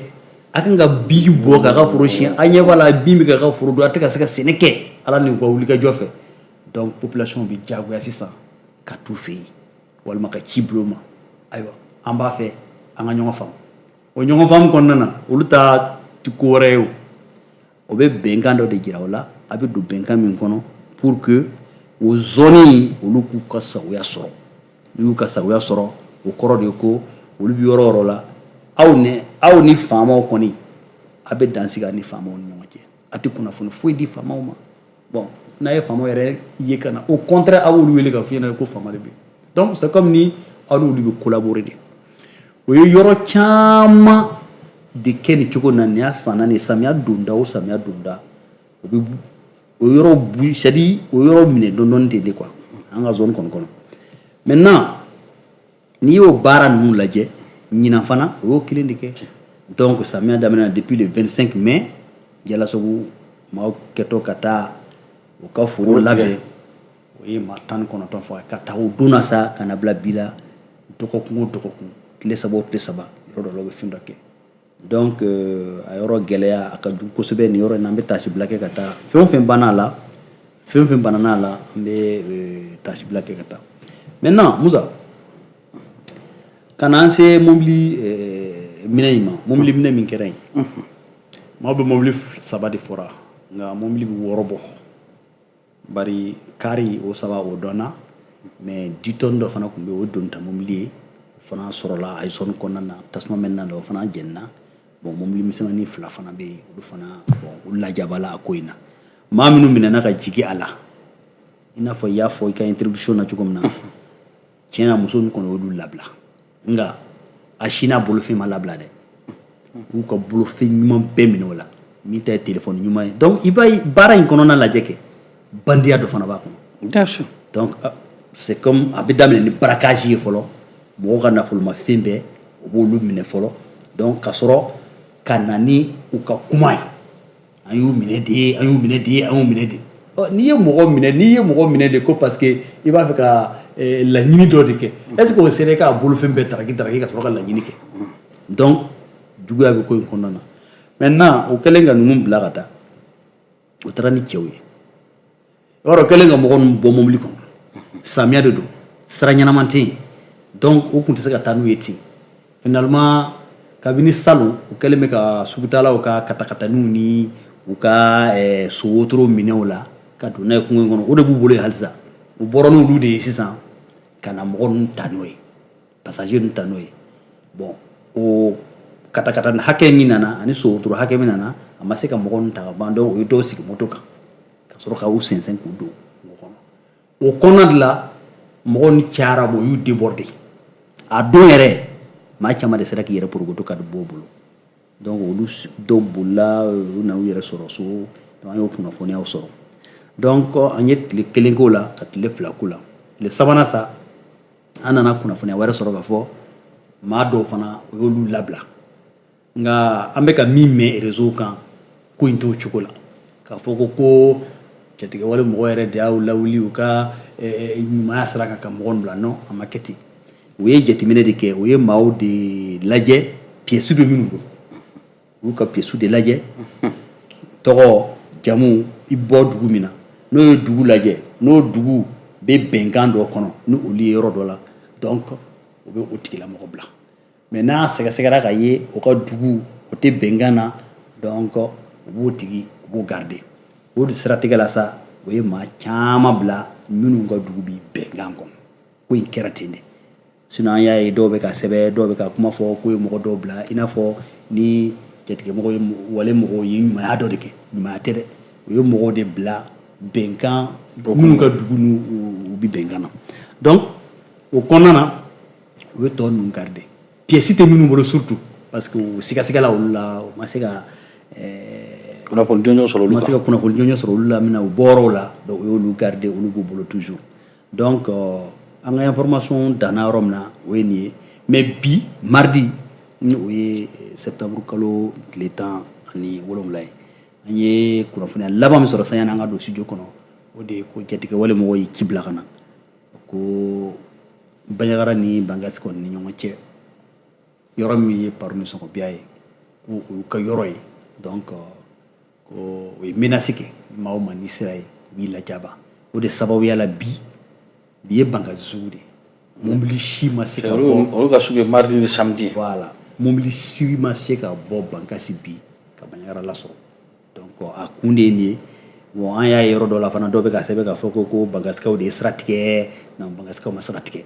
a kan ka bin bɔ k'a ka foro siɲɛ, a ɲɛ b'a la bin bɛ k'a ka foro don, a tɛ ka se ka sɛnɛ kɛ, ala ni u ka wulikajɔ fɛ. Donc population bɛ diyagoya sisan ka t'u fɛ yen, walima ka ci bila u ma: ayiwa, an b'a fɛ an ka ɲɔgɔn faamu. O ɲɔgɔn faamu kɔnɔna na, olu ta ti ko wɛrɛ ye, o bɛ bɛnkan dɔ de jira o la, a bɛ don bɛnkan min kɔnɔ pour que o zone in, olu k'u ka sagoya sɔrɔ. N'u y'u ka sagoya sɔrɔ, o kɔrɔ de ye ko olu bɛ yɔrɔ o yɔrɔ la, aw ni faamaw kɔni, a bɛ dan sigi a ni faamaw ni ɲɔgɔn cɛ, a tɛ kunnafoni foyi di faamaw ma. Bon, n'a ye faamaw yɛrɛ ye ka na, au contraire, aw b'olu wele ka f'i ɲɛna ko faama de bɛ yen. Donc c'est comme ni aw n'olu bɛ collaborer de. O ye yɔrɔ caman de kɛ nin cogo na. Nin y'a san 4, samiya donda o samiya donda, o bɛ o yɔrɔ bu, c'est à dire o yɔrɔ minɛ dɔɔni dɔɔni ten de quoi, an ka zone kɔni kɔnɔ. Maintenant, n'i y'o baara ninnu lajɛ, ɲinan fana o y'o kelen de kɛ. Donc samiya daminɛna depuis le 25 mai, Jalasogo maaw kɛtɔ ka taa u ka foro labɛn, o ye maa 19 faga. Ka taa o don na sa ka na bila bi la, dɔgɔkun o dɔgɔkun, tile 3 o tile 3, yɔrɔ dɔ la, u bɛ fɛn dɔ kɛ. Donc a yɔrɔ gɛlɛya a ka jugu kosɛbɛ nin yɔrɔ in na. An bɛ taasibila kɛ ka taa fɛn o fɛn banna a la, fɛn o fɛn banna a la, an bɛ taasibila kɛ ka taa. Maintenant, Musa, ka na an se mobili minɛ in ma. Mobili minɛ min kɛra yen, maaw bɛ mobili saba de fɔra, nka mobili bɛ 6 bɔ, bari kari o saba o dɔnna, mais 10 tonnes dɔ fana tun bɛ yen, o donta mobili ye, o fana sɔrɔla a zone kɔnɔna na, tasuma mɛnna la, o fana jɛnina. Bon, mobili misɛnmanin fila fana bɛ yen, olu fana, bon, olu lajabala a ko in na. Maa minnu minɛna ka jigin a la, I n'a fɔ i y'a fɔ i ka introduction na cogo min na, tiɲɛ na, muso ninnu kɔni y'olu labila, nka a si n'a bolofɛn ma labila dɛ. U y'u ka bolofɛn ɲuman bɛɛ minɛ o la, min ta ye téléphone ɲuman ye. Donc i b'a ye, baara in kɔnɔna lajɛ kɛ, bandiya dɔ fana b'a kɔnɔ. Bien sûr. Donc c'est comme a bɛ daminɛ ni braquage ye fɔlɔ, mɔgɔw ka nafolomafɛn bɛɛ, u b'olu minɛ fɔlɔ. Donc ka sɔrɔ ka na ni u ka kuma ye: an y'u minɛ de, an y'u minɛ de, an y'u minɛ de. Ɔ, n'i ye mɔgɔ minɛ, n'i ye mɔgɔ minɛ de ko parce que i b'a fɛ ka laɲini dɔ de kɛ, est ce que o sera i k'a bolofɛn bɛɛ taraki taraki ka sɔrɔ ka laɲini kɛ? Donc juguya bɛ ko in kɔnɔna na. Maintenant, o kɛlen ka ninnu bila ka taa, o taara ni cɛw ye. I b'a dɔn, kɛlen ka mɔgɔ ninnu bɔ mobili kɔnɔ, samiya de don, sira ɲɛnama tɛ yen, donc o tun tɛ se ka taa n'u ye ten. Finalement, kabini salon, u kɛlen bɛ ka sugutalaw ka katakataniw ni u ka sowotoro minɛ o la ka don n'a ye kungo in kɔnɔ. O de b'u bolo yen halisa. U bɔra n'olu de ye sisan ka na mɔgɔ ninnu ta n'o ye, passager ninnu ta n'o ye. Bon, o katakatani hakɛ min nana ani sowotoro hakɛ min nana, a ma se ka mɔgɔ ninnu ta ka ban. Donc o ye dɔw sigi moto kan ka sɔrɔ ka u sɛnsɛn k'u don kungo kɔnɔ. O kɔnɔna de la, mɔgɔw ni cayara. Bon, u y'u déborder. A don yɛrɛ, maa caman de sera k'i yɛrɛ porokoto ka bɔ o bolo. Donc olu dɔw bolila, u nana u yɛrɛ sɔrɔ so. Donc an y'o kunnafoniyaw sɔrɔ. Donc an ye tile 1 k'o la, ka tile 2 k'o la. Tile sabanan sa, an nana kunnafoniya wɛrɛ sɔrɔ k'a fɔ maa dɔw fana, o y'olu labila. Nka an bɛ ka min mɛn réseau kan, ko in t'o cogo la, k'a fɔ ko jatigɛwale mɔgɔ yɛrɛ de y'aw lawuli u ka ɲumanya sira kan ka mɔgɔ bila. Non, a ma kɛ ten. U ye jateminɛ de kɛ, u ye maaw de lajɛ, pièces bɛ minnu bolo, u y'u ka pièces de lajɛ, tɔgɔ, jamu, i bɔ dugu min na. N'o ye dugu lajɛ, n'o dugu bɛ bɛnkan dɔ kɔnɔ ni olu ye yɔrɔ dɔ la, donc u bɛ o tigilamɔgɔ bila. Mais n'a sɛgɛsɛgɛra ka ye o ka dugu o tɛ bɛnkan na, donc u b'o tigi, u b'o garder. O de siratigɛ la sa, o ye maa caman bila minnu ka dugu bi bɛnkan kɔnɔ. Ko in kɛra ten de. Sinon an y'a ye dɔw bɛ ka sɛbɛn, dɔw bɛ ka kuma fɔ k'u ye mɔgɔ dɔw bila, i n'a fɔ ni jatigɛmɔgɔ ye wale mɔgɔw ye ɲumanya dɔ de kɛ. Ɲumanya tɛ dɛ, u ye mɔgɔw de bila bɛnkan minnu ka dugu n'u u bi bɛnkan na. Donc o kɔnɔna na, u ye tɔ ninnu garder, pièce tɛ minnu bolo, surtout parce que u sigasigala olu la, u ma se ka kunnafoni jɔnjɔn sɔrɔ u olu ma se kan. ka kunnafoni jɔnjɔn sɔrɔ olu la min na u bɔyɔrɔw la. Donc u y'olu garder, olu b'u bolo toujours. Donc an ka information danna yɔrɔ min na, o ye nin ye. Mais bi mardi, ni o ye septembre kalo tile 17 ye, an ye kunnafoniya laban min sɔrɔ sisan yanni an ka don studio kɔnɔ, o de ye ko jatigɛwale mɔgɔw ye ci bila ka na ko Bandiagara ni Bankasi kɔni ni ɲɔgɔn cɛ, yɔrɔ min ye Paro ni Sɔgɔbiya ye, ko o y'u ka yɔrɔ ye. Donc ko o ye menace kɛ, maa o maa n'i sera yen, u b'i lajaba. O de sababuya la, bi ye Bankasi sugu de ye, mobili si ma se ka bɔ. Olu ka sugu ye mardi ni samedi ye. Voilà, mobili si ma se ka bɔ Bankasi bi ka Bandiagara lasɔrɔ. Donc a kun de ye nin ye. Bon, an y'a ye yɔrɔ dɔ la fana, dɔw bɛ ka sɛbɛn k'a fɔ ko Bankasikaw de ye sira tigɛ. Non, Bankasikaw ma sira tigɛ.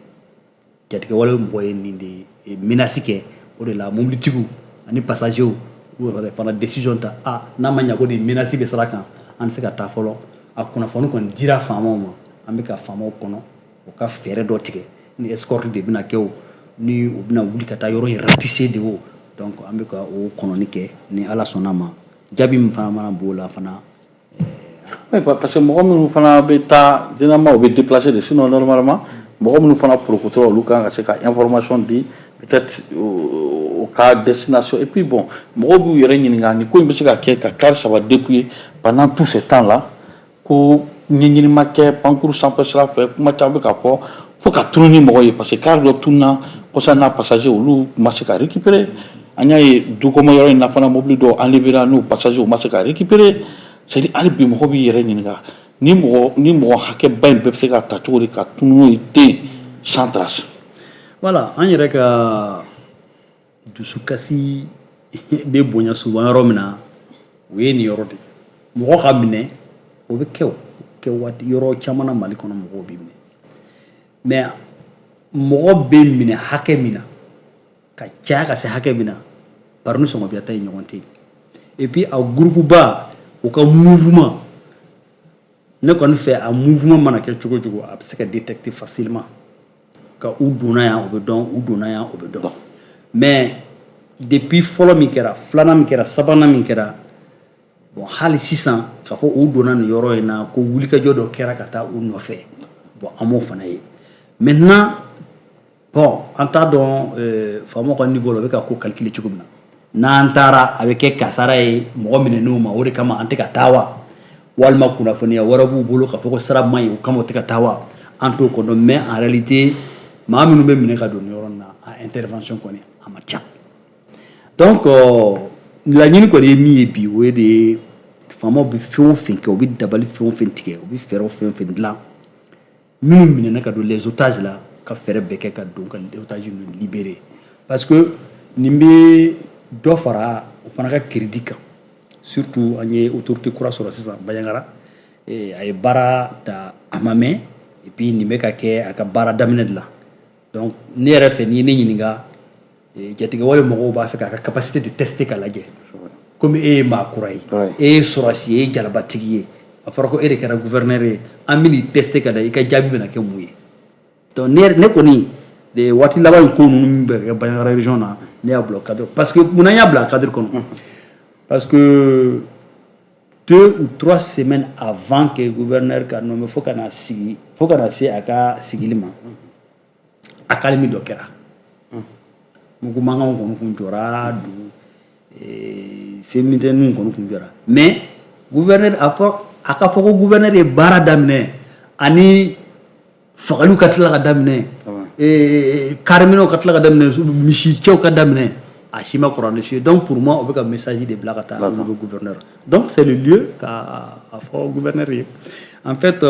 Jatigɛwale mɔgɔ ye nin de menace kɛ. O de la, mobilitigiw ani passagers, u yɛrɛ fana décision ta: a n'a ma ɲɛ ko de menace bɛ sira kan, an tɛ se ka taa fɔlɔ. A kunnafoni kɔni dira faamaw ma, an bɛ ka faamaw kɔnɔ, u ka fɛɛrɛ dɔ tigɛ, ni escorte de bɛna kɛ o, ni u bɛna wuli ka taa yɔrɔ in ratisser de o. Donc an bɛ ka o kɔnɔni kɛ. Ni Ala sɔnna ma, jaabi min fana mana b'o la fana. Oui, parce que mɔgɔ minnu fana bɛ taa, généralement u bɛ déplacer de, sinon normalement mɔgɔ minnu fana porokotora, olu kan ka se ka information di peut-être o ka destination. Et puis bon, mɔgɔw b'u yɛrɛ ɲininka nin ko in bɛ se ka kɛ ka car saba dépouiller pendant tout ce temps là, ko ɲɛɲini ma kɛ pankuru sanfɛ sira fɛ. Kuma caman bɛ ka fɔ fo ka tunun ni mɔgɔ ye, parce que car dɔ tununa kɔsa n'a passager, olu ma se ka récupérer. An y'a ye dukɔnɔ yɔrɔ in na fana, mobili dɔw enlever n'u passager, u ma se ka récupérer. C'est à dire, hali bi mɔgɔ b'i yɛrɛ ɲininka ni mɔgɔ hakɛba in bɛɛ bɛ se ka ta cogo di ka tunun n'o ye ten sans trace. Voilà, an yɛrɛ ka dusukasi bɛ bonya souvent yɔrɔ min na, o ye nin yɔrɔ de ye. Mɔgɔ ka minɛ, o bɛ kɛ, o kɛ waati yɔrɔ caman na Mali kɔnɔ, mɔgɔw bɛ minɛ. Mais mɔgɔ bɛ minɛ hakɛ min na ka caya ka se hakɛ min na, bari ni sɔngɔbiya ta ye ɲɔgɔn tɛ yen. Et puis a groupe ba, u ka mouvement Ne kɔni fɛ, a mouvement mana kɛ cogo o cogo, a bɛ se ka détecter facilement ka u donna yan, o bɛ dɔn, u donna yan, o bɛ dɔn. Mais depuis fɔlɔ min kɛra, filanan min kɛra, sabanan min kɛra, bon, hali sisan k'a fɔ u donna nin yɔrɔ in na, ko wulikajɔ dɔ kɛra ka taa u nɔfɛ, bon, an m'o fana ye. Maintenant, bon, an t'a dɔn faamaw ka niveau la, u bɛ ka ko calculer cogo min na. N'an taara, a bɛ kɛ kasara ye mɔgɔ minɛnenw ma, o de kama an tɛ ka taa wa, walima kunnafoniya wɛrɛ b'u bolo k'a fɔ ko sira man ɲi, o kama u tɛ ka taa wa, an t'o kɔnɔ. Mais en réalité, maa minnu bɛ minɛ ka don nin yɔrɔ in na, a intervention kɔni, a ma ca. Donc laɲini kɔni ye min ye bi, o ye de ye faamaw bɛ fɛn o fɛn kɛ, u bɛ dabali fɛn o fɛn tigɛ, u bɛ fɛɛrɛ o fɛn o fɛn dilan, minnu minɛna ka don les otages la, ka fɛɛrɛ bɛɛ kɛ ka don ka otages ninnu libérer, parce que nin bɛ dɔ fara o fana ka crédit kan. Surtout an ye autorité kura sɔrɔ sisan Bandiagara, a ye baara ta a ma mɛn, et puis nin bɛ ka kɛ a ka baara daminɛ de la. Donc ne yɛrɛ fɛ, n'i ye ne ɲininka, jatigɛwale mɔgɔw b'a fɛ k'a ka capacité de tester ka lajɛ. Komi e ye maa kura ye, e ye sɔrɔsi ye, e ye jalabatigi ye, a fɔra ko e de kɛra gouverneur ye, an bɛ tester ka da i ka jaabi bɛna kɛ mun ye. Donc ne kɔni de, waati laban in ko ninnu min bɛ kɛ Bandiagara région na, ne y'a bila o cadre. Parce que munna n y'a bila cadre kɔnɔ? Parce que 2 ou 3 semaines avant que gouverneur ka nommé, fo ka na sigi, fo ka na se a ka sigili ma, accalmie dɔ kɛra, mugu mankanw kɔni kun jɔra, dugu fɛn misɛnninw kɔni kun jɔra. Mais gouverneur a fɔ, a ka fɔ ko gouverneur ye baara daminɛ ani fagaliw ka tila ka daminɛ, kariminɛw ka tila ka daminɛ, misicɛw ka daminɛ, a si ma kɔrɔ ni si ye. Donc pour moi, o bɛ ka message de bila ka taa au niveau gouverneur. Donc c'est le lieu ka a fɔ gouverneur ye. En fait,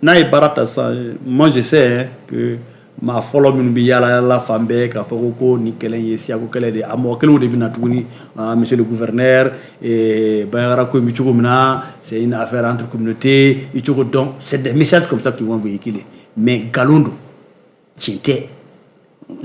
n'a ye baara ta sisan, moi je sais, hein, que maa fɔlɔ minnu bɛ yaala yaala fan bɛɛ k'a fɔ ko nin kɛlɛ in ye siyako kɛlɛ de ye, a mɔgɔ kelenw de bɛ na tuguni: ah, monsieur le gouverneur, Bandiagara ko in bɛ cogo min na, c'est une affaire entre communautés, i cogo. Donc c'est des messages comme ça qui vont véhiculer, mais nkalon don, tiɲɛ tɛ.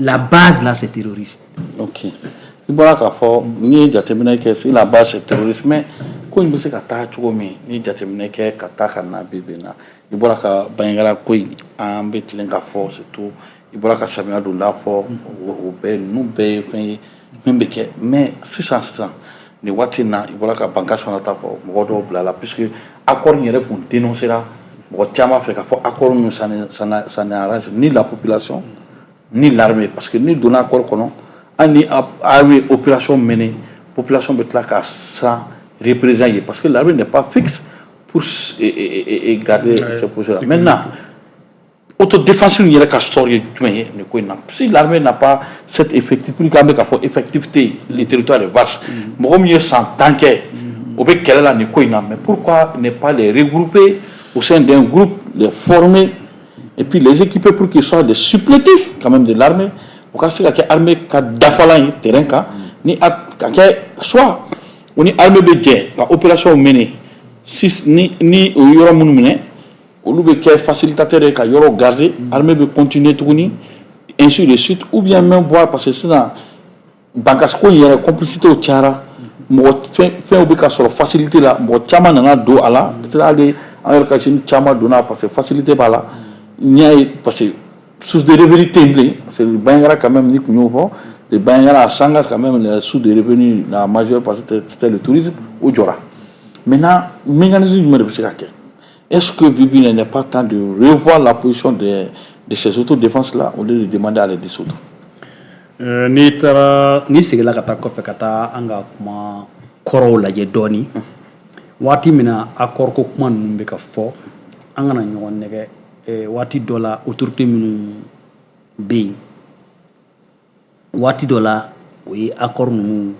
La base là, c'est terroriste. Ok, i bɔra k'a fɔ, n'i ye jateminɛ kɛ, si la base c'est terroriste, mais ko in bɛ se ka taa cogo min, n'i ye jateminɛ kɛ ka taa ka na bi bi in na, i bɔra ka Bandiagara ko in, an bɛ tilen ka fɔ, surtout i bɔra ka samiya donda fɔ, o bɛɛ ninnu bɛɛ ye fɛn ye min bɛ kɛ. Mais sisan sisan nin waati in na, i bɔra ka Bankass fana ta fɔ, mɔgɔ dɔw bilala, puisque accord in yɛrɛ kun dénoncera mɔgɔ caman fɛ k'a fɔ accord ninnu, ça n'arrange ni la population ni l'armée, parce que ni donna accord kɔnɔ, hali ni aw ye opération mener, population bɛ tila ka siran représailles ye, parce que l'armée n'est pas fixe pour et garder ces positions. Maintenant, autodéfense in yɛrɛ ka sort ye jumɛn ye nin ko in na, si l'armée n'a pas cette effectivité k'an bɛ k'a fɔ effectivité, le territoire est vaste, mɔgɔ min ye san 10 kɛ o bɛ kɛlɛ la nin ko in na, mais pourquoi ne pas les regrouper au sein d'un groupe, les former et puis les équiper pour qu'ils soient des supplétifs quand même de l'armée, o ka se ka kɛ armée ka dafalan ye terrain kan, ni a ka kɛ soit o ni armée bɛ jɛ ka opération mener, si ni o yɔrɔ minnu minɛ, olu bɛ kɛ facilitateur ye ka yɔrɔ garder, armée bɛ continuer tuguni, ainsi de suite, ou bien même voir, parce que sisan Bankass ko in yɛrɛ complicité cayara, mɔgɔ fɛn fɛnw bɛ ka sɔrɔ facilité la, mɔgɔ caman nana don a la, peut-être hali an yɛrɛ ka jeune caman donna parce que facilité b'a la. N'i y'a ye, parce que source de revenu tɛ yen bilen, parce que Bandiagara quand même, ni kun y'o fɔ, de Bandiagara à Sanga quand même, la source de revenu la majeure parce que c'était le tourisme, o jɔra. Maintenant, mécanisme jumɛn de bɛ se ka kɛ? Est-ce que bi bi in n'est pas temps de revoir la position de ces autodéfenses là au lieu de demander à les dissoudre? N'i taara, n'i seginna ka taa kɔfɛ ka taa an ka kuma kɔrɔw lajɛ dɔɔni, waati min na accord ko kuma ninnu bɛ ka fɔ, an kana ɲɔgɔn nɛgɛ. Waati dɔ la, autorité minnu bɛ yen waati dɔ la, o ye accord ninnu,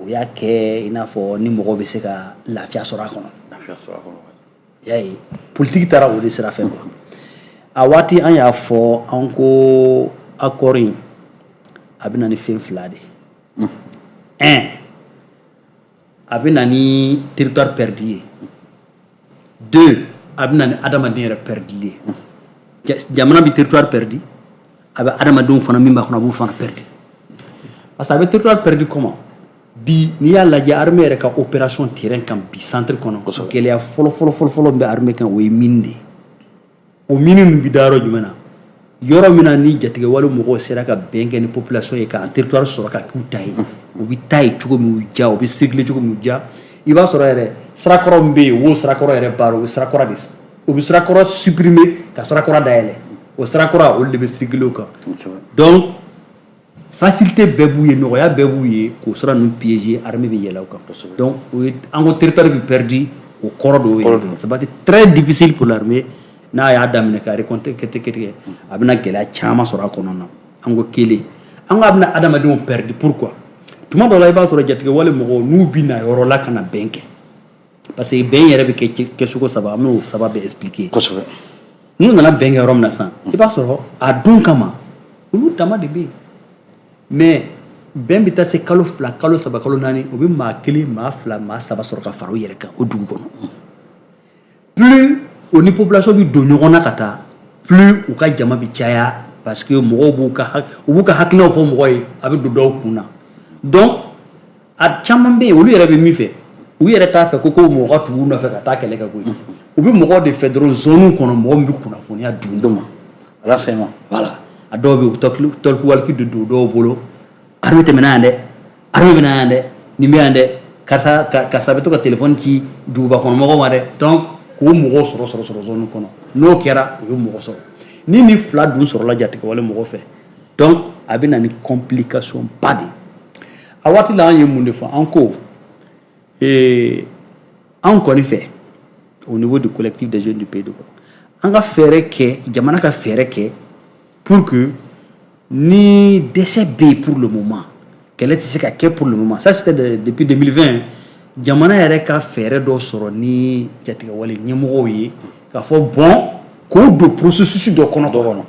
o y'a kɛ i n'a fɔ ni mɔgɔw bɛ se ka lafiya sɔrɔ a kɔnɔ. Lafiya sɔrɔ a kɔnɔ. I y'a ye, politique taara o de sira fɛ quoi. A waati an y'a fɔ, an ko accord in a bɛ na ni fɛn fila de ye. Un, a bɛ na ni territoire perdu ye. Deux, a bɛ na ni adamaden yɛrɛ perdu ye. Jamana bɛ territoire perdu, a bɛ adamadenw fana min b'a kɔnɔ, a b'u fana perdu, parce que a bɛ territoire perdu comment? Bi, n'i y'a lajɛ, armée yɛrɛ ka opération terrain kan bi, centre kɔnɔ, gɛlɛya fɔlɔ fɔlɔ fɔlɔ fɔlɔ min bɛ armée kan, o ye mine de ye. O mine ninnu bɛ da yɔrɔ jumɛn na? Yɔrɔ min na ni jatigɛwale mɔgɔw sera ka bɛn kɛ ni population ye k'a territoire sɔrɔ ka k'u ta ye, u bɛ taa yen cogo min y'u diya, u bɛ circuler cogo min y'u diya. I b'a sɔrɔ yɛrɛ, sirakɔrɔ min bɛ yen, o sirakɔrɔ yɛrɛ baara, u bɛ sirakɔrɔ de, u bɛ sirakɔrɔ supprimer ka sirakɔrɔ dayɛlɛ. O sirakɔrɔ, olu de bɛ circuler o kan. Donc facilité bɛɛ b'u ye, nɔgɔya bɛɛ b'u ye k'o sira ninnu piéger, armée bɛ yɛlɛ o kan. Donc o ye an ko territoire bɛ perdu, o kɔrɔ de y'o ye. Ça va être très difficile pour l'armée. N'a y'a daminɛ ka récompte kɛ kɛ, a bɛna gɛlɛya caman sɔrɔ a kɔnɔna na. An ko kelen, an ko a bɛna adamadenw perdu. Pourquoi? Tuma dɔ la, i b'a sɔrɔ jatigɛwale mɔgɔw n'u bɛ na yɔrɔ la ka na bɛn kɛ, parce que bɛn yɛrɛ bɛ kɛ kɛcogo saba, an bɛn'o saba bɛɛ expliquer. N'u nana bɛn kɛ yɔrɔ min na sisan, i b'a sɔrɔ a don kama olu dama de bɛ yen, mais bɛn bɛ taa se kalo 2, kalo 3, kalo 4, u bɛ maa kelen, maa fila, maa saba sɔrɔ ka fara u yɛrɛ kan o dugu kɔnɔ. Plus o ni population bɛ don ɲɔgɔn na ka taa, plus u ka jama bɛ caya, parce que mɔgɔw b'u ka u b'u ka hakilinaw fɔ mɔgɔ ye, a bɛ don dɔw kun na. Donc a caman bɛ yen, olu yɛrɛ bɛ min fɛ, u yɛrɛ t'a fɛ ko mɔgɔ ka tugu u nɔfɛ ka taa kɛlɛ kɛ koyi. U bɛ mɔgɔw de fɛ dɔrɔn zone kɔnɔ, mɔgɔ min bɛ kunnafoniya d'u ma. Renseignement. Voilà. A dɔw bɛ yen, u bɛ talkie-walkie de don dɔw bolo: armée tɛmɛna yan dɛ, armée bɛ na yan dɛ, nin bɛ yan dɛ, karisa karisa bɛ to ka téléphone ci duguba kɔnɔ mɔgɔw ma dɛ. Donc k'o mɔgɔw sɔrɔ zone kɔnɔ, n'o kɛra, u bɛ mɔgɔ sɔrɔ. Ni nin fila dun sɔrɔla jatigɛwale mɔgɔ fɛ, donc a bɛ na ni complication ba de ye. A waati la, an ye mun de fɔ? An ko anw kɔni fɛ, au niveau du Collectif des jeunes du pays de, an ka fɛɛrɛ kɛ, jamana ka fɛɛrɛ kɛ pour que ni dɛsɛ bɛ yen pour le moment, kɛlɛ tɛ se ka kɛ pour le moment. Ça, c'était depuis 2020. Jamana yɛrɛ ka fɛɛrɛ dɔ sɔrɔ ni jatigɛwale ɲɛmɔgɔw ye k'a fɔ bon, k'o don processus dɔ kɔnɔ, dɔ kɔnɔ,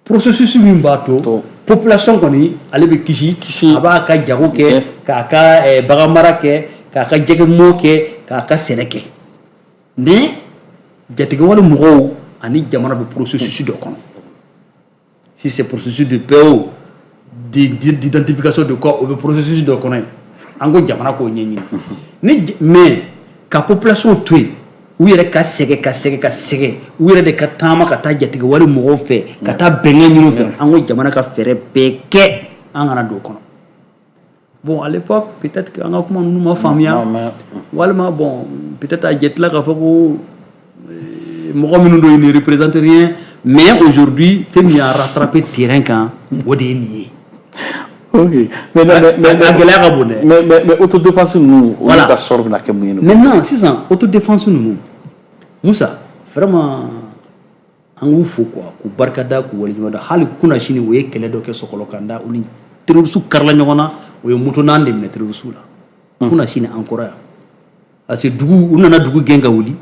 processus min b'a to population kɔni, ale bɛ kisi, a b'a ka jago kɛ, k'a ka bagan mara kɛ, k'a ka jɛgɛmɔ kɛ, k'a ka sɛnɛ kɛ, mais jatigɛwale mɔgɔw ani jamana bɛ processus dɔ kɔnɔ. Si c'est processus de paix ou d'identification de quoi, o bɛ processus dɔ kɔnɔ yen. An ko jamana k'o ɲɛɲini ni, mais ka population to yen, u yɛrɛ ka sɛgɛ, ka sɛgɛ, ka sɛgɛ, u yɛrɛ de ka taama ka taa jatigɛwale mɔgɔw fɛ, ka taa bɛnkan ɲini u fɛ, an ko jamana ka fɛɛrɛ bɛɛ kɛ, an kana don o kɔnɔ. Bon, à l'époque, peut-être que an ka kuma ninnu ma faamuya, walima bon, peut-être a jɛtila k'a fɔ ko mɔgɔ minnu don, ils ne représentent rien. Mais aujourd'hui, fɛn min y'a rattrapé terrain kan, o de ye nin ye. Ok, mais a gɛlɛya ka bon dɛ. Mais autodéfense ninnu, olu ka sɔrɔ bɛna kɛ mun ye? Maintenant sisan, autodéfense ninnu, Musa, vraiment, an k'u fo quoi, k'u barikada, k'u waleɲuman dɔn. Hali kunna sini, u ye kɛlɛ dɔ kɛ Sɔgɔlɔkanda, u ni terroriste karila ɲɔgɔn na, u ye moto naani de minɛ terroriste la kunna sini an kɔrɔ yan, parce que dugu, u nana dugu gɛn ka wuli.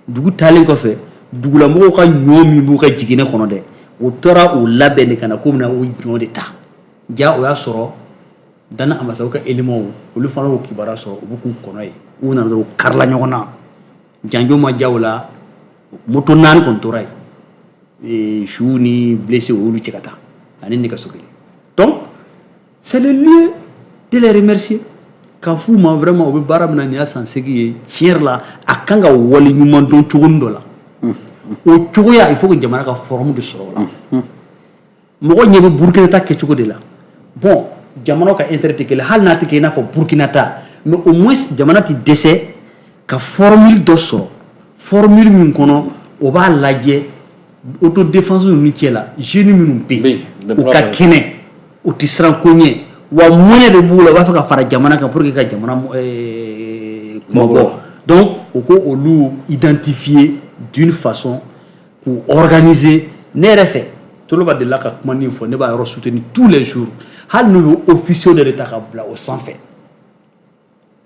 Dugu taalen kɔfɛ, dugulamɔgɔw ka ɲɔ min b'u ka jiginɛ kɔnɔ dɛ, u taara u labɛn de ka na k'u bɛna o ɲɔ de ta. Ja, o y'a sɔrɔ Dana Amasaw ka éléments, olu fana y'o kibaruya sɔrɔ, u bɛ k'u kɔnɔ ye. U nana dɔrɔn, u karila ɲɔgɔn na, janjo ma ja o la, moto naani kɔni tora yen, su ni blessé, o y'olu cɛ ka taa ani nɛgɛso kelen. Donc c'est le lieu de les remercier, k'a f'u ma vraiment, u bɛ baara min na nin y'a san 8 ye. Tiɲɛ yɛrɛ la, a kan ka wale ɲuman dɔn cogonin dɔ la. O cogoya, il faut que jamana ka forme de sɔrɔ o la. Mɔgɔ ɲɛ bɛ Burukina ta kɛcogo de la. Bon, jamanaw ka intérêt tɛ kelen, hali n'a tɛ kɛ i n'a fɔ Burukina ta, mais au moins jamana tɛ dɛsɛ ka formule dɔ sɔrɔ, formule min kɔnɔ o b'a lajɛ autodéfense ninnu cɛ la, jeunes minnu bɛ yen, u ka kɛnɛ, u tɛ siran ko ɲɛ, wa mɔnɛ de b'u la, u b'a fɛ ka fara jamana kan pour que ka jamana kumabɔ. Donc u ko olu identifier d'une façon k'u organiser. Ne yɛrɛ fɛ, Toloba delila ka kuma min fɔ, ne b'a yɔrɔ soutenir tous les jours, hali n'u bɛ officier dɔ de ta ka bila o sanfɛ,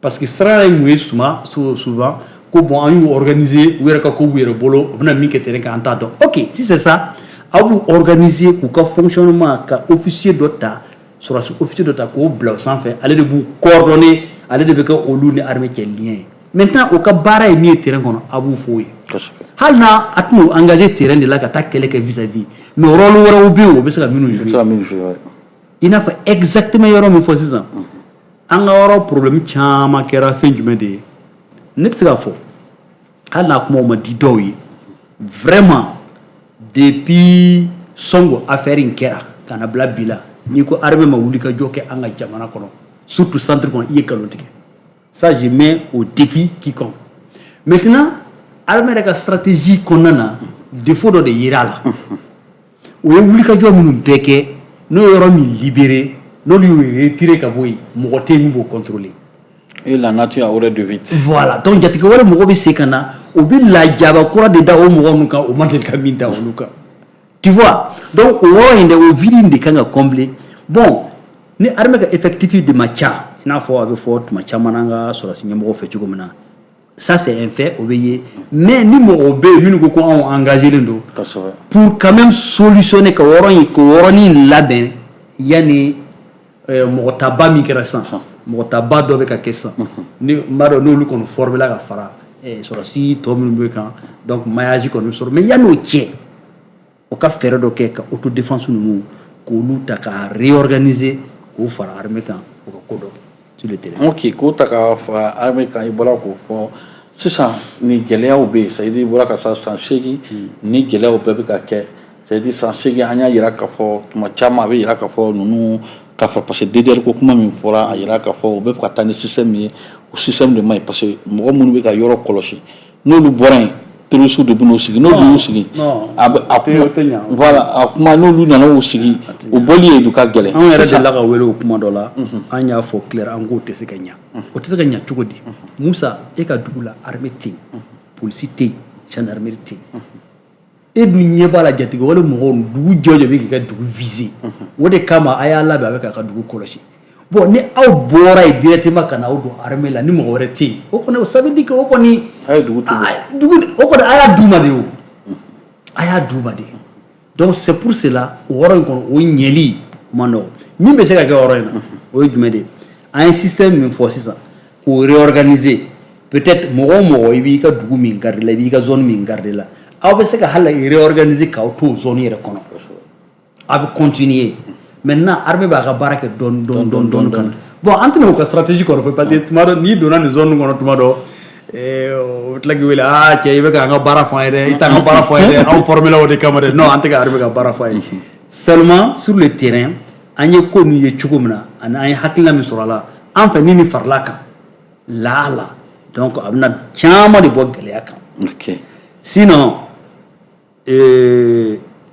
parce que siran ye mun ye? Souvent ko bon, an y'u organiser, u yɛrɛ ka ko b'u yɛrɛ bolo, u bɛna min kɛ terrain kan, an t'a dɔn. Ok, si c'est ça, aw b'u organiser k'u ka fonctionnement, ka officier dɔ ta, sɔrɔdasi officier dɔ ta k'o bila o sanfɛ, ale de b'u coordonner, ale de bɛ kɛ olu ni armée cɛ lien ye. Maintenant, o ka baara ye min ye terrain kɔnɔ, a b'u f'o ye. Hali n'a a tɛn'o engager terrain de la ka taa kɛlɛ kɛ vis-à-vis, mais rôle wɛrɛw bɛ yen, o bɛ se ka minnu jouer, i n'a fɔ exactement yɔrɔ min fɔ sisan. An ka yɔrɔ problème caman kɛra fɛn jumɛn de ye? Ne bɛ se k'a fɔ, hali n'a kumaw ma di dɔw ye, vraiment, depuis Sɔngo affaire in kɛra ka na bila bi la, n'i ko armée ma wuli ka jɔ kɛ an ka jamana kɔnɔ, surtout centre kɔnɔ, i ye nkalon tigɛ. Ça, je mets au défi quiconque. Maintenant, armée yɛrɛ ka stratégie kɔnɔna na, défaut dɔ de yera a la. O ye wulikajɔ minnu bɛɛ kɛ, n'o ye yɔrɔ min libéré, n'olu y'u retiré ka bɔ yen, mɔgɔ tɛ yen min b'o contrôler. Et la nature a horreur du vide. Voilà, donc jatigɛ wɛrɛ mɔgɔ bɛ se ka na, o bɛ lajaba kura de da o mɔgɔ ninnu kan, o ma deli ka min da olu kan, tu vois. Donc o yɔrɔ in dɛ, o vide in de kan ka combler. Bon, ni armée ka effectif de ma ca, i n'a fɔ a bɛ fɔ tuma caman an ka sɔrɔdasi ɲɛmɔgɔw fɛ cogo min na, ça c'est un fait, o bɛ ye. Mais ni mɔgɔw bɛ yen minnu ko ko anw engagé len don pour quand même solutionner, ka yɔrɔ in, k'o yɔrɔnin labɛn yanni mɔgɔ taba min kɛra sisan, mɔgɔ taba dɔ bɛ ka kɛ sisan, ni n b'a dɔn n'olu kɔni formé la ka fara sɔrɔdasi tɔ minnu bɛ kan, donc maillage kɔni bɛ sɔrɔ. Mais yanni o cɛ, o ka fɛɛrɛ dɔ kɛ ka autodéfense ninnu, k'olu ta ka réorganiser, k'o fara armée kan, o ka ko dɔ kɛ sur le terrain. Ok, k'o ta ka fara armée kan, i bɔra k'o fɔ sisan, ni gɛlɛyaw bɛ yen, c'est à dire i bɔra ka sa san 8, ni gɛlɛyaw bɛɛ bɛ ka kɛ, c'est à dire san 8, an y'a yira k'a fɔ tuma caman a bɛ yira k'a fɔ ninnu k'a fɔ, parce que DDR ko kuma min fɔra, a yira k'a fɔ u bɛ fɛ ka taa ni système min ye, o système de man ɲi, parce que mɔgɔ minnu bɛ ka yɔrɔ kɔlɔsi, n'olu bɔra yen, terroristes de bɛ n'u sigi, n'olu y'u sigi, a bɛ a kuma, voilà, a kuma, n'olu nana u sigi, o bɔli ye ka gɛlɛn. Anw yɛrɛ delila ka wele o kuma dɔ la, an y'a fɔ clair, an k'o tɛ se ka ɲa. O tɛ se ka ɲa cogo di? Musa, e ka dugu la, armée tɛ yen, polisi tɛ yen, gendarmerie tɛ yen. E dun ɲɛ b'a la, jatigɛ wale mɔgɔw, dugu jɔ jɔ bɛ k'i ka dugu viser. O de kama a y'a labɛn, a bɛ k'a ka dugu kɔlɔsi. Bon, ni aw bɔra yen directement ka na aw don armée la, ni mɔgɔ wɛrɛ tɛ yen, o kɔni, ça veut dire que o kɔni A ye dugu dugu o kɔni, a y'a d'u ma de, o a y'a d'u ma de. Donc c'est pour cela, o yɔrɔ in kɔnɔ, o ɲɛli o ma nɔgɔn. Min bɛ se ka kɛ o yɔrɔ in na, o ye jumɛn de ye? An ye système min fɔ sisan, k'o réorganiser. Peut-être mɔgɔ o mɔgɔ, i b'i ka dugu min garder la, i b'i ka zone min garder la, aw bɛ se ka hali réorganiser k'aw to o zone yɛrɛ kɔnɔ, a bɛ continuer. Maintenant, armée b'a ka baara kɛ dɔɔni dɔɔni dɔɔni dɔɔni kan. Bon, an tɛna o ka stratégie kɔnɔ fɔ, parce que tuma dɔ n'i donna nin zone kɔnɔ, tuma dɔ o bɛ tila k'i wele: aa cɛ, i bɛ k'an ka baara fɔ an ye dɛ, i t'an ka baara fɔ an ye dɛ, anw formé la o de kama dɛ. Non, an tɛ ka armée ka baara fɔ an ye. Seulement, sur le terrain, an ye ko ninnu ye cogo min na, ani an ye hakilina min sɔrɔ a la, an fɛ ni nin farala kan la, donc a bɛna caman de bɔ gɛlɛya kan. Sinon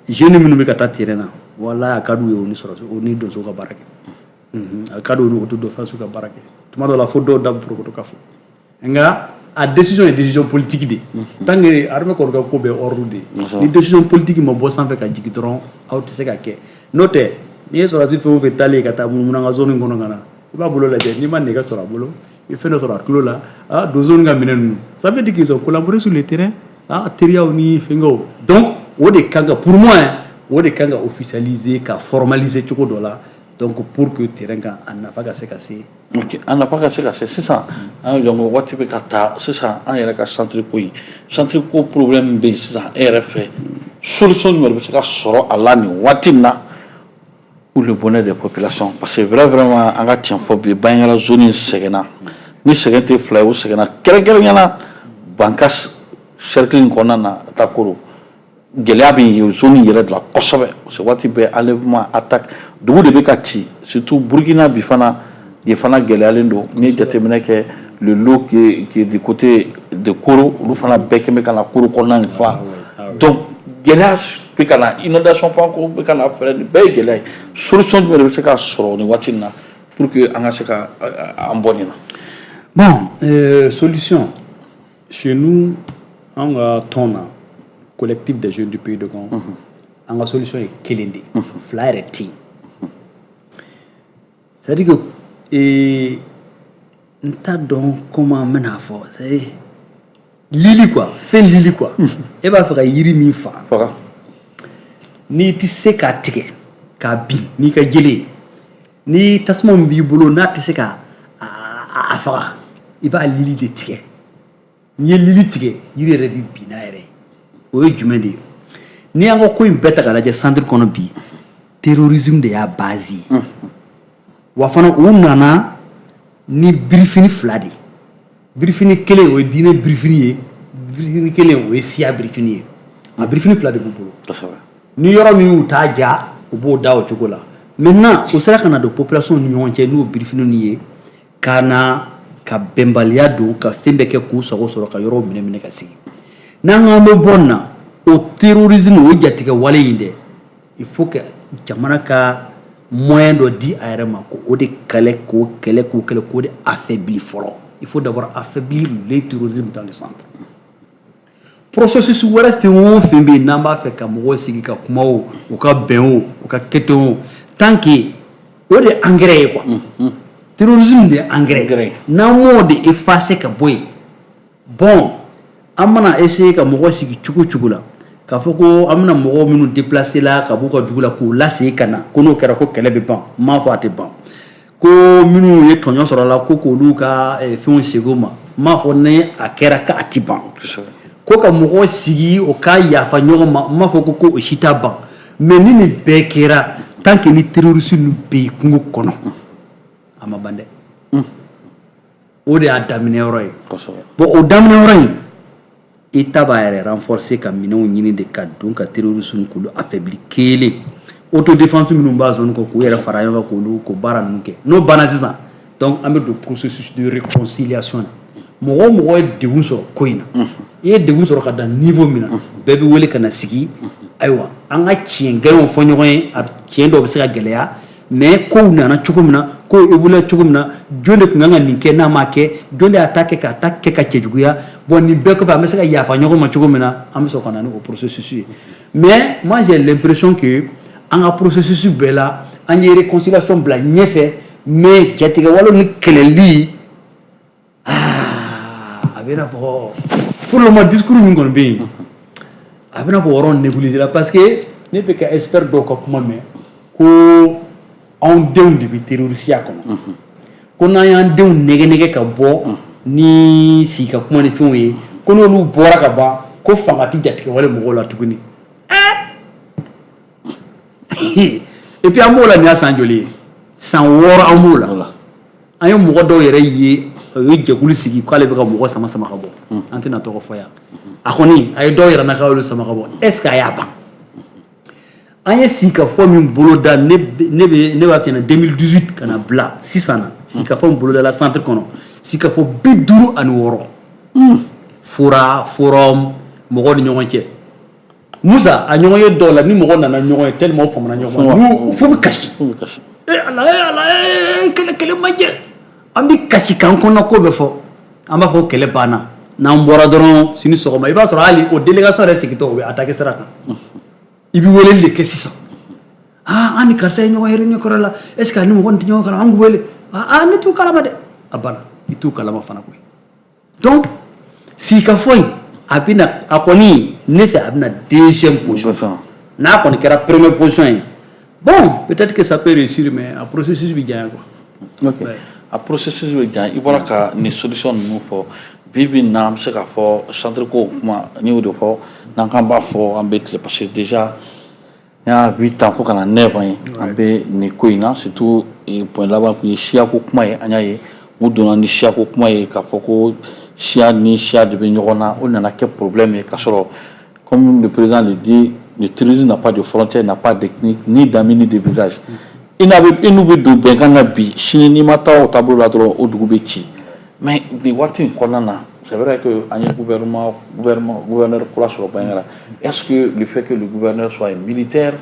jeunes minnu bɛ ka taa terrain na, walahi, a ka d'u ye o ni sɔrɔ o ni donso ka baara kɛ, a ka d'u ye autodéfense ka baara kɛ. Tuma dɔw la, fo dɔw da bɛ porokoto ka fɔ, nka a décision ye décision politique de ye. Tant que armée kɔni ka ko bɛɛ ordre de ye, ni décision politique ma bɔ sanfɛ ka jigin dɔrɔn, aw tɛ se ka kɛ. N'o tɛ, n'i ye sɔrɔdasi fɛn o fɛn taalen ka taa munumunu an ka zone kɔnɔ ka na, i b'a bolo lajɛ, n'i ma nɛgɛ sɔrɔ a bolo, i bɛ fɛn dɔ sɔrɔ a tulo la, ah, donso ka minɛ ninnu, ça veut dire qu'ils ont collaboré sur le terrain, ah, teriyaw ni fɛnkɛw. Donc o de kan ka, pour moi, o de kan ka officialiser, ka formaliser cogo dɔ la, donc pour que terrain kan, a nafa ka se ka se. Ok, a nafa ka se ka se. Sisan an y'o dɔn, waati bɛ ka taa. Sisan an yɛrɛ ka centre ko in, centre ko problème bɛ yen sisan. E yɛrɛ fɛ, solution jumɛn de bɛ se ka sɔrɔ a la nin waati in na pour le bonheur des populations? Parce que vraiment, an ka tiɲɛ fɔ bi, Bandiagara zone in sɛgɛnna. Ni sɛgɛn tɛ fila ye, o sɛgɛnna kɛrɛnkɛrɛnnenya la Bankass cercle in kɔnɔna na, ka taa Koro, gɛlɛya bɛ yen zone in yɛrɛ de la kosɛbɛ, parce que waati bɛɛ enlèvement, attaque, dugu de bɛ ka ci, surtout Burkina bi fana, yen fana gɛlɛyalen don. N'i ye jateminɛ kɛ, le lot qui est du côté de Koro, olu fana bɛɛ kɛn bɛ ka na Koro kɔnɔna nin fa. Donc gɛlɛya bɛ ka na, inondation fan ko bɛ ka na fɛrɛ, nin bɛɛ ye gɛlɛya ye. Solution jumɛn de bɛ se ka sɔrɔ nin waati in na pour que an ka se ka an bɔ nin na? Bon, solution, chez nous, an ka tɔn na, Collectif des jeunes du pays Dogon, an ka solution ye kelen de ye, fila yɛrɛ tɛ yen. C'est à dire que n t'a dɔn comment n bɛna fɔ, c'est lili quoi, fɛn lili quoi. E b'a fɛ ka yiri min faga, faga, n'i tɛ se k'a tigɛ k'a bin n'i ka jele ye, ni tasuma min b'i bolo n'a tɛ se ka a faga, i b'a lili de tigɛ. N'i ye lili tigɛ, yiri yɛrɛ bɛ bin n'a yɛrɛ ye. O ye jumɛn de ye? N'i y'an ka ko in bɛɛ ta k'a lajɛ, centre kɔnɔ bi, terrorisme de y'a base ye. Wa fana u nana Ni birifini fila de ye. Birifini kelen, o ye diinɛ birifini ye, birifini kelen, o ye siya birifini ye. A birifini fila de b'u bolo. Ni yɔrɔ min y'u t'a ja, u b'o da o cogo la. Maintenant, u sera ka na don population ni ɲɔgɔn cɛ n'o birifini ye, ka na ka bɛnbaliya don, ka fɛn bɛɛ kɛ k'u sago sɔrɔ, ka yɔrɔw minɛ minɛ ka sigi. N'an k'an bɛ bɔ nin na, o terrorisme, o jatigɛ wale in dɛ, il faut que jamana ka moyen dɔ di a yɛrɛ ma ko o de kɛlɛ, k'o kɛlɛ, k'o kɛlɛ, k'o de affaiblir fɔlɔ. Il faut d'abord affaiblir le terrorisme dans le centre. Processus wɛrɛ fɛn o fɛn bɛ yen, n'an b'a fɛ ka mɔgɔw sigi ka kuma, o u ka bɛn, o u ka kɛ ten, o tant que o de ye engrais ye quoi, terrorisme de ye engrais. N'an m'o de effacer ka bɔ yen, bon, an mana essayer ka mɔgɔ sigi cogo cogo la, k'a fɔ ko an bɛna mɔgɔw minnu déplacer la ka b'u ka dugu la k'u lasegin ka na, ko n'o kɛra ko kɛlɛ bɛ ban, n m'a fɔ a tɛ ban. Ko minnu ye tɔɲɔ sɔrɔ a la, ko k'olu ka fɛnw segin u ma, n m'a fɔ ni a kɛra k'a ti ban. Ko ka mɔgɔw sigi, o ka yafa ɲɔgɔn ma, n m'a fɔ ko o si t'a ban. Mais ni nin bɛɛ kɛra, tant que ni terroriste ninnu bɛ yen kungo kɔnɔ, a ma ban dɛ. O de y'a daminɛ yɔrɔ ye. Bon, o daminɛ yɔrɔ in, État b'a yɛrɛ renforcer ka minɛnw ɲini de ka don ka terroriste k'olu affaiblir. Kelen, autodéfense minnu b'a zone kɔ, k'u yɛrɛ fara ɲɔgɔn kan, k'olu k'o baara ninnu kɛ. N'o banna sisan, donc an bɛ don processus de réconciliation na. Mɔgɔ o mɔgɔ ye degun sɔrɔ ko in na, i ye degun sɔrɔ ka dan niveau min na, bɛɛ bɛ wele ka na sigi. Ayiwa, an ka tiɲɛ gɛlɛnw fɔ ɲɔgɔn ye. A tiɲɛ dɔw bɛ se ka gɛlɛya, mais kow nana cogo min na, kow évolué cogo min na, jɔn de tun kan ka nin kɛ n'a ma kɛ, jɔn de y'a ta kɛ k'a ta kɛ ka cɛjuguya. Bon, nin bɛɛ kɔfɛ, an bɛ se ka yafa ɲɔgɔn ma cogo min na, an bɛ sɔrɔ ka na ni o processus ye. Mais moi, j'ai l'impression que an ka processus bɛɛ la, an ye réconciliation bila ɲɛfɛ, mais jatigɛwalew ni kɛlɛli, a bɛ i n'a fɔ pour le moment, discours min kɔni bɛ yen, a bɛ i n'a fɔ o yɔrɔ négligé la, parce que ne bɛ ka expert dɔw ka kuma mɛn ko anw denw de bɛ terrorisiya kɔnɔ, ko n'an y'an denw nɛgɛ nɛgɛ ka bɔ ni sigi ka kuma ni fɛnw ye, ko n'olu bɔra ka ban, ko fanga tɛ jatigɛwale mɔgɔw la tuguni. Et puis an b'o la, nin y'a san joli ye? San 6 an b'o la. An ye mɔgɔ dɔw yɛrɛ ye, o ye jɛkulu sigi k'ale bɛ ka mɔgɔ sama sama ka bɔ. An tɛna tɔgɔ fɔ yan. A kɔni a ye dɔw yɛrɛ n'a k'olu sama ka bɔ. Est ce que a y'a ban? An ye sigikafɔ min boloda, ne bɛ ne b'a f'i ɲɛna, 2018 ka na bila sisan na, sigikafɔ min bolodala centre kɔnɔ, sigikafɔ 56 fora forum mɔgɔw ni ɲɔgɔn cɛ. Musa, a ɲɔgɔn ye dɔw la, ni mɔgɔ nana ɲɔgɔn ye, tellement famana ɲɔgɔn ma, n'u fo bɛ kasi. E Ala, e Ala, e kɛlɛ kɛlɛ ma jɛ. An bɛ kasi k'an kɔnɔ ko bɛ fɔ, an b'a fɔ kɛlɛ banna. N'an bɔra dɔrɔn, sini sɔgɔma, i b'a sɔrɔ hali o délégation yɛrɛ sigitɔ, o bɛ attaquer sira kan. I bɛ weleli de kɛ sisan: aa, an ni karisa ye ɲɔgɔn ye réunion kɔrɔ la, est ce que ani mɔgɔ nin tɛ ɲɔgɔn kalama? An k'u wele. Aa, ne t'u kalama dɛ. A banna, i t'u kalama fana koyi. Donc sigikafɔ in, a bɛna, a kɔni ne fɛ, a bɛna deuxième position. N'a kɔni kɛra première position ye, bon, peut-être que ça peut réussir, mais a processus bɛ janya quoi. Ok, a processus bɛ janya. I bɔra ka nin solution ninnu fɔ. Bi bi in na, an bɛ se k'a fɔ centre ko kuma, n y'o de fɔ, n'an k'an b'a fɔ, an bɛ tile, parce que déjà n y'a 8 ans fo ka na 9 ans ye an bɛ nin ko in na. Surtout point laban kun ye siyako kuma ye. An y'a ye u donna ni siyako kuma ye, k'a fɔ ko siya ni siya de bɛ ɲɔgɔn na. O nana kɛ problème ye, k'a sɔrɔ, comme le président le dit, le terrorisme n'a pas de frontière, n'a pas d'ethnie, ni d'ami, ni de visage. I n'a bɛ, i n'u bɛ don bɛnkan na bi, sini n'i ma taa o taabolo la dɔrɔn, o dugu bɛ ci. Mais nin waati in kɔnɔna na, c'est vrai que an ye gouvernement, gouverneur kura sɔrɔ Bandiagara. Est-ce que le fait que le gouverneur soit un militaire,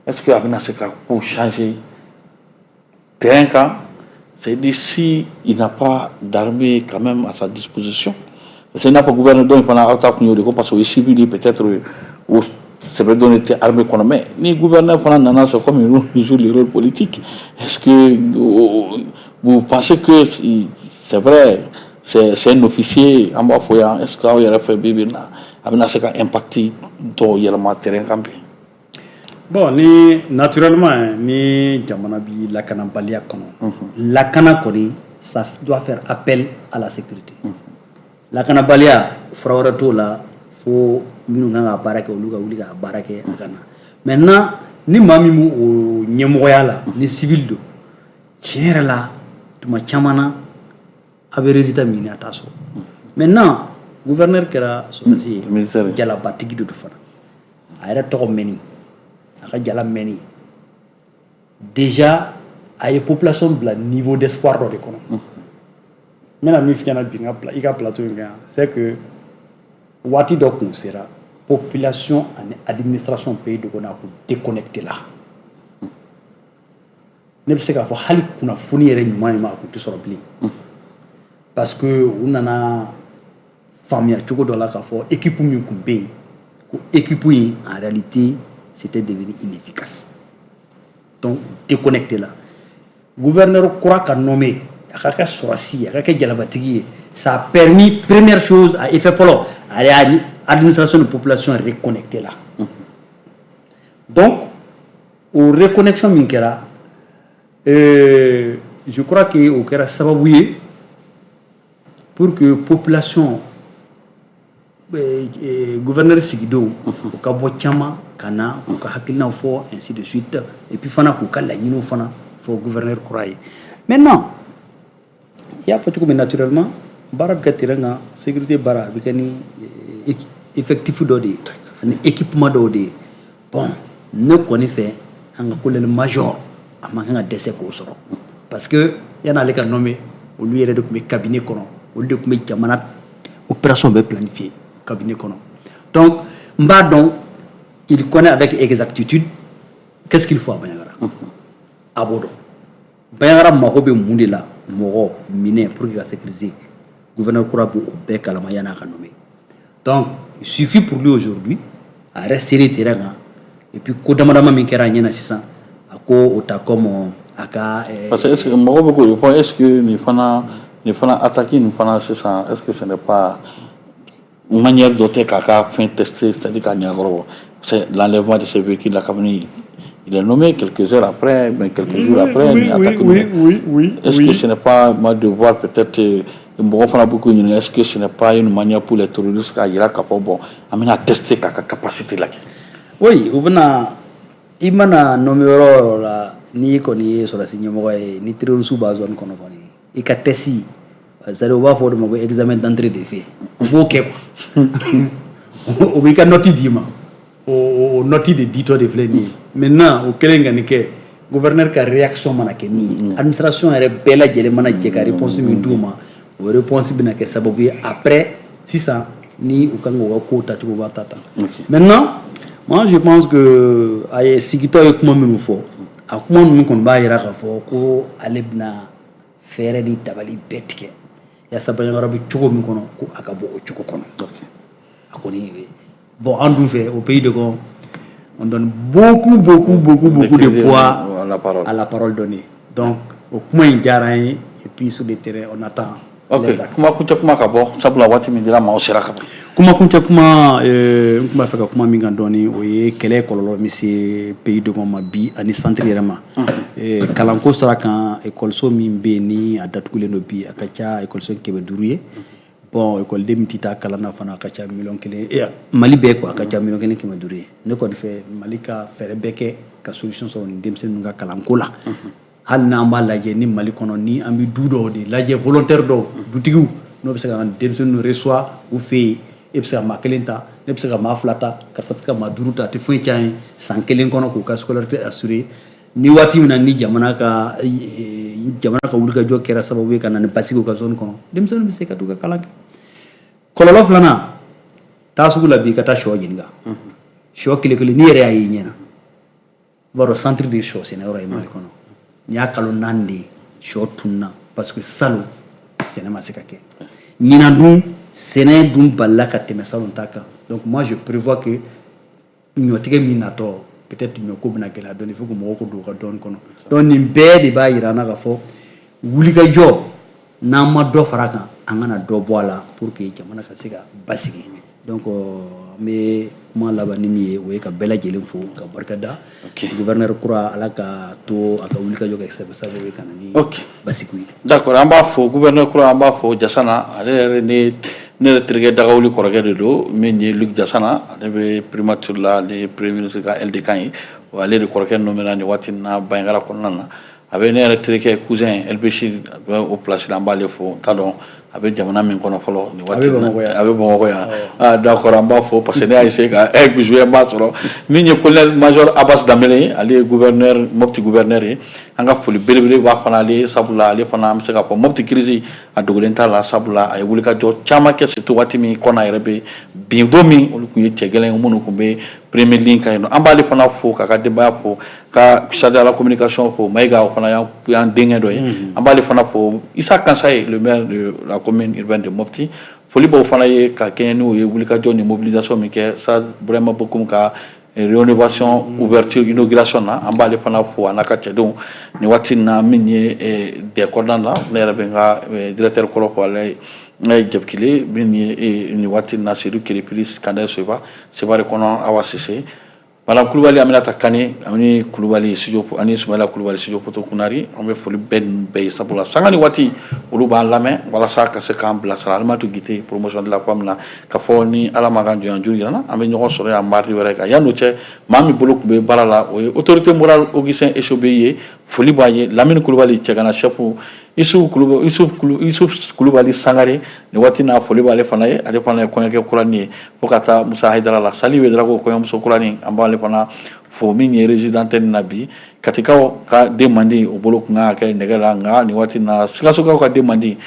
est-ce que a bɛna se ka ko changer terrain kan? C'est-à-dire, si il n'a pas d'armée quand même à sa disposition, parce que n'a pas gouverneur dɔ in fana, aw ta kun y'o de ko, parce que o ye civil ye, peut-être o sɛbɛ dɔn tɛ armée kɔnɔ. Mais ni gouverneur fana nana, c'est comme il joue le rôle politique. Est-ce que vous pensez que, c'est vrai, c'est un officier, an b'a fɔ yan, est-ce que aw yɛrɛ fɛ, bi bi in na, a bɛna se ka impact dɔw yɛlɛma terrain kan bi? Bon, ni naturellement, ni jamana bi lakanabaliya kɔnɔ, lakana kɔni, ça doit faire appel à la sécurité. Lakanabaliya, fura wɛrɛ t'o la fo minnu kan ka baara kɛ, olu ka wuli ka baara kɛ a ka na. Maintenant, ni maa min b'o ɲɛmɔgɔya la, ni civil don, tiɲɛ yɛrɛ la, tuma caman na A bɛ résultat min ɲini, a t'a sɔrɔ. Maintenant, gouverneur kɛra sɔrɔdasi ye, Militaire. Jalabatigi de don fana. A yɛrɛ tɔgɔ mɛnni, a ka jala mɛnni déjà, a ye population bila niveau d'espoir dɔ de kɔnɔ. N bɛna min f'i ɲɛna bi n ka i ka plateau in kan yan, c'est que waati dɔ kun sera, population ani administration pays Dogon a kun déconnecté la. Ne bɛ se k'a fɔ hali kunnafoni yɛrɛ ɲuman ɲuman, a kun tɛ sɔrɔ bilen, parce que u nana faamuya cogo dɔ la k'a fɔ équipe min kun bɛ yen, ko équipe in, en réalité, c'était devenu inefficace. Donc déconnecté la. Gouverneur kura ka nommé, a ka kɛ sɔrɔsi ye, a ka kɛ jalabatigi ye, ça a permis, première chose, a effet fɔlɔ, a y'a administration de population reconnecté la. Donc o reconnexion min kɛra, je crois que o kɛra sababu ye pour que population, gouverneur sigidenw, u ka bɔ caman ka na k'u ka hakilinaw fɔ, ainsi de suite, et puis fana k'u ka laɲiniw fana fɔ gouverneur kura ye. Maintenant, i y'a fɔ cogo min, naturellement, baara bɛ kɛ terrain kan, sécurité baara a bɛ kɛ ni effectif dɔ de ye ani équipement dɔw de ye. Bon, ne kɔni fɛ, an ka colonel major, a man kan ka dɛsɛ k'o sɔrɔ, parce que yan'ale ka nommer, olu yɛrɛ de tun bɛ cabinet kɔnɔ, olu de tun bɛ jamana opération bɛɛ planifier cabinet kɔnɔ. Donc n b'a dɔn, il connaît avec exactitude qu'est-ce qu'il faut à Bandiagara. A b'o dɔn Bandiagara mago bɛ mun de la, mɔgɔ minɛ pour que ka sécuriser. Gouverneur kura b'o bɛɛ kalama yan'a ka nommer. Donc il suffit pour lui aujourd'hui a yɛrɛ sere terrain kan, et puis ko dama dama min kɛra a ɲɛna sisan, a ko o ta comme a ka Parce que est-ce que mɔgɔw bɛ k'o fɔ, est-ce que nin fana attaque nin fana sisan, est-ce que ce n'est pas manière dɔ tɛ k'a ka fɛn tester, c'est-à-dire k'a ɲɛkɔrɔ? C'est l'enlèvement de ce véhicule là, kabini il est nommé, quelques heures après, mais quelques jours après, ni attaque. Est-ce que ce n'est pas moi de voir peut-être mɔgɔ fana bɛ k'u ɲininka, est-ce que ce n'est pas une manière pour les terroristes k'a jira k'a fɔ bon, an bɛna tester k'a ka capacité lajɛ? Oui, u bɛna, i mana nommé yɔrɔ o yɔrɔ la, n'i kɔni ye sɔrɔdasi ɲɛmɔgɔ ye, ni terroriste b'a zone kɔnɔ kɔni, i ka test, c'est à dire u b'a fɔ o de ma ko examen d'entrée de fait, u b'o kɛ quoi. O b'i ka note d'i ma, o note de ditɔ de filɛ nin ye. Maintenant, o kɛlen ka nin kɛ, gouverneur ka réaction mana kɛ min ye, administration yɛrɛ bɛɛ lajɛlen mana jɛ ka réponse min d'u ma, o réponse bɛna kɛ sababu ye après sisan ni u kan k'u ka kow tacogo b'a ta tan. Maintenant, moi je pense que a ye sigitɔ ye kuma minnu fɔ, a kuma ninnu kɔni b'a jira k'a fɔ ko ale bɛna fɛɛrɛ ni dabali bɛɛ tigɛ yaasa Bandiagara bɛ cogo min kɔnɔ, ko a ka bɔ o cogo kɔnɔ. A kɔni, bon, an dun fɛ au pays Dogon, on donne beaucoup beaucoup beaucoup beaucoup de poids à la parole. À la parole donnée. Donc o kuma in diyara an ye, et puis sur le terrain, on attend les actes. Kuma kuncɛ kuma ka bɔ, sabula waati min dira ma, o sera ka ban. Kuma kuncɛ kuma, n tun b'a fɛ ka kuma min kan dɔɔni, o ye kɛlɛ kɔlɔlɔ min se pays Dogon ma bi ani centre yɛrɛ ma. Kalanko sira kan, ekɔliso min bɛ yen ni a datugulen don bi, a ka ca ekɔliso 500 ye. Bon, ekɔliden min tɛ taa kalan na fana, a ka ca miliyɔn 1, Mali bɛɛ quoi, a ka ca miliyɔn 1 500 ye. Ne kɔni fɛ, Mali ka fɛɛrɛ bɛɛ kɛ ka solution sɔrɔ nin denmisɛnnin ninnu ka kalanko la. Hali n'an b'a lajɛ ni Mali kɔnɔ, ni an bɛ du dɔw de lajɛ, volontaire dɔw, dutigiw n'o bɛ se ka denmisɛnninw reçoit u fɛ yen, e bɛ se ka maa kelen ta, ne bɛ se ka maa fila ta, karisa bɛ se ka maa duuru ta, a tɛ foyi tiɲɛ an ye san kelen kɔnɔ k'u ka scolarité assurer. Ni waati min na ni jamana ka wulikajɔ kɛra sababu ye ka na ni basigi u ka zone kɔnɔ, denmisɛnninw bɛ se ka t'u ka kalan kɛ. Kɔlɔlɔ filanan, taa sugu la bi, ka taa sɔ ɲininka, sɔ kelen kelen, n'i yɛrɛ y'a ye i ɲɛna, i b'a dɔn centre de ye sɔ sɛnɛyɔrɔ ye Mali kɔnɔ. Nin y'a kalo 4 de ye, sɔ tununa, parce que salon sɛnɛ ma se ka kɛ. Ɲinan dun, sɛnɛ dun balila ka tɛmɛ salon ta kan. Donc moi je prévois que ɲɔtigɛ min natɔ, peut-être ɲɔko bɛna gɛlɛya dɔɔni, il faut que mɔgɔw ko don u ka dɔɔni kɔnɔ. Donc nin bɛɛ de b'a jira an na k'a fɔ wulikajɔ, n'an ma dɔ fara a kan, an kana dɔ bɔ a la pour que jamana ka se ka basigi. Donc an bɛ kuma laban ni min ye, o ye ka bɛɛ lajɛlen fo ka barika da. Gouverneur kura, Ala ka to a ka wulikajɔ kɛ sababu ye ka na ni basigi ye. D'accord, an b'a fɔ gouverneur kura, an b'a fɔ Jasana, ale yɛrɛ ne ne yɛrɛ terikɛ Dagawuli kɔrɔkɛ de don, min ye Luc Jasana, ale bɛ primature la, ale ye premier ministre ka LD kan ye, wa ale de kɔrɔkɛ nommé nin waati in na Bandiagara kɔnɔna na. A bɛ ne yɛrɛ terikɛ, cousin LBC, a bɛ o place la, an b'ale fo. N t'a dɔn a bɛ jamana min kɔnɔ fɔlɔ nin waati in na. A bɛ Bamakɔ yan. Ah d'accord, an b'a fo parce que ne y'a essayé ka jouer, n b'a sɔrɔ. Min ye colonel major Abbas Danbele ye, ale ye gouverneur, Mopti gouverneur ye, an ka foli belebele b'a fana ale ye, sabula ale fana, an bɛ se k'a fɔ Mopti crise a dogolen t'a la, sabula a ye wulikajɔ caman kɛ, surtout waati min kɔnɔ yɛrɛ bɛ bin don min, olu tun ye cɛ gɛlɛn minnu tun bɛ premier ligne kan yen nɔ. An b'ale fana fo k'a ka denbaya fo, ka chargé à la communication fo, Mayiga, o fana y'an denkɛ dɔ ye, an b'ale fana fo. Issa Kansaye, le maire de la commune urbaine de Mopti, foli b'o fana ye ka kɛɲɛ n'o ye wulikajɔ ni mobilisation min kɛ sa Burama Bokum ka rénovation, ouverture, inauguration na, an b'ale fana fo a n'a ka cɛdenw nin waati in na. Min ye des kɔnɔna na, ne yɛrɛ bɛ n ka directeur kɔrɔ fo, ale ne ye Jabikile, min ye nin waati in na Seydou Kerepili Kandɛ Seba Sebare kɔnɔ, Awa Sise, Madame Kulubali, Aminata Kane, ani Kulubali studio, ani Sumayila Kulubali studio poto kunari, an bɛ foli bɛɛ ninnu bɛɛ ye, sabula sanga ni waati olu b'an lamɛn walasa ka se k'an bilasira. Alimatu Gite, promotion de la femme na, ka fɔ ni Ala ma kan jɔn juru yira an bɛ ɲɔgɔn sɔrɔ yan mardi wɛrɛ kan. Yan'o cɛ, maa min bolo tun bɛ baara la, o ye autorité morale Augustin Esobe ye, foli b'a ye. Lamini Kulubali, cɛgana chef, Isuf Kulubali Sangare, nin waati n'a foli b'ale fana ye, ale fana ye kɔɲɔkɛ kuranin ye, fo ka taa Musa Hayidara la, Sali Wedarago, kɔɲɔmuso kuranin, an b'ale fana fo. Min ye résident na bi, Katikaw ka den mandi, o bolo kun kan ka kɛ nɛgɛ la, nka nin waati na Sikasokaw ka den mandi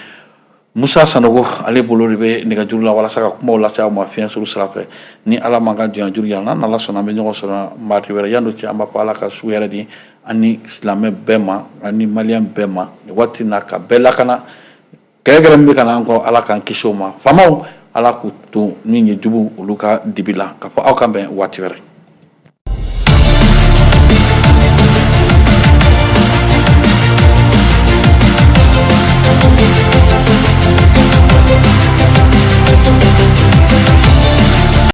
Musa Sanogo, ale bolo de bɛ nɛgɛjuru la walasa ka kumaw lase aw ma fiɲɛ suru sira fɛ. Ni Ala ma ka jɔn juru yan, n'Ala sɔnna, an bɛ ɲɔgɔn sɔrɔ mardi wɛrɛ. Yan'o cɛ, an b'a fɔ Ala ka su hɛrɛ di ani silamɛ bɛɛ ma ani maliyɛn bɛɛ ma nin waati na, ka bɛɛ lakana kɛlɛ gɛlɛn min bɛ ka na an kɔ, Ala k'an kisi o ma. Faamaw, Ala k'u to min ye jugu olu ka dibi la, k'a fɔ aw kan bɛn waati wɛrɛ.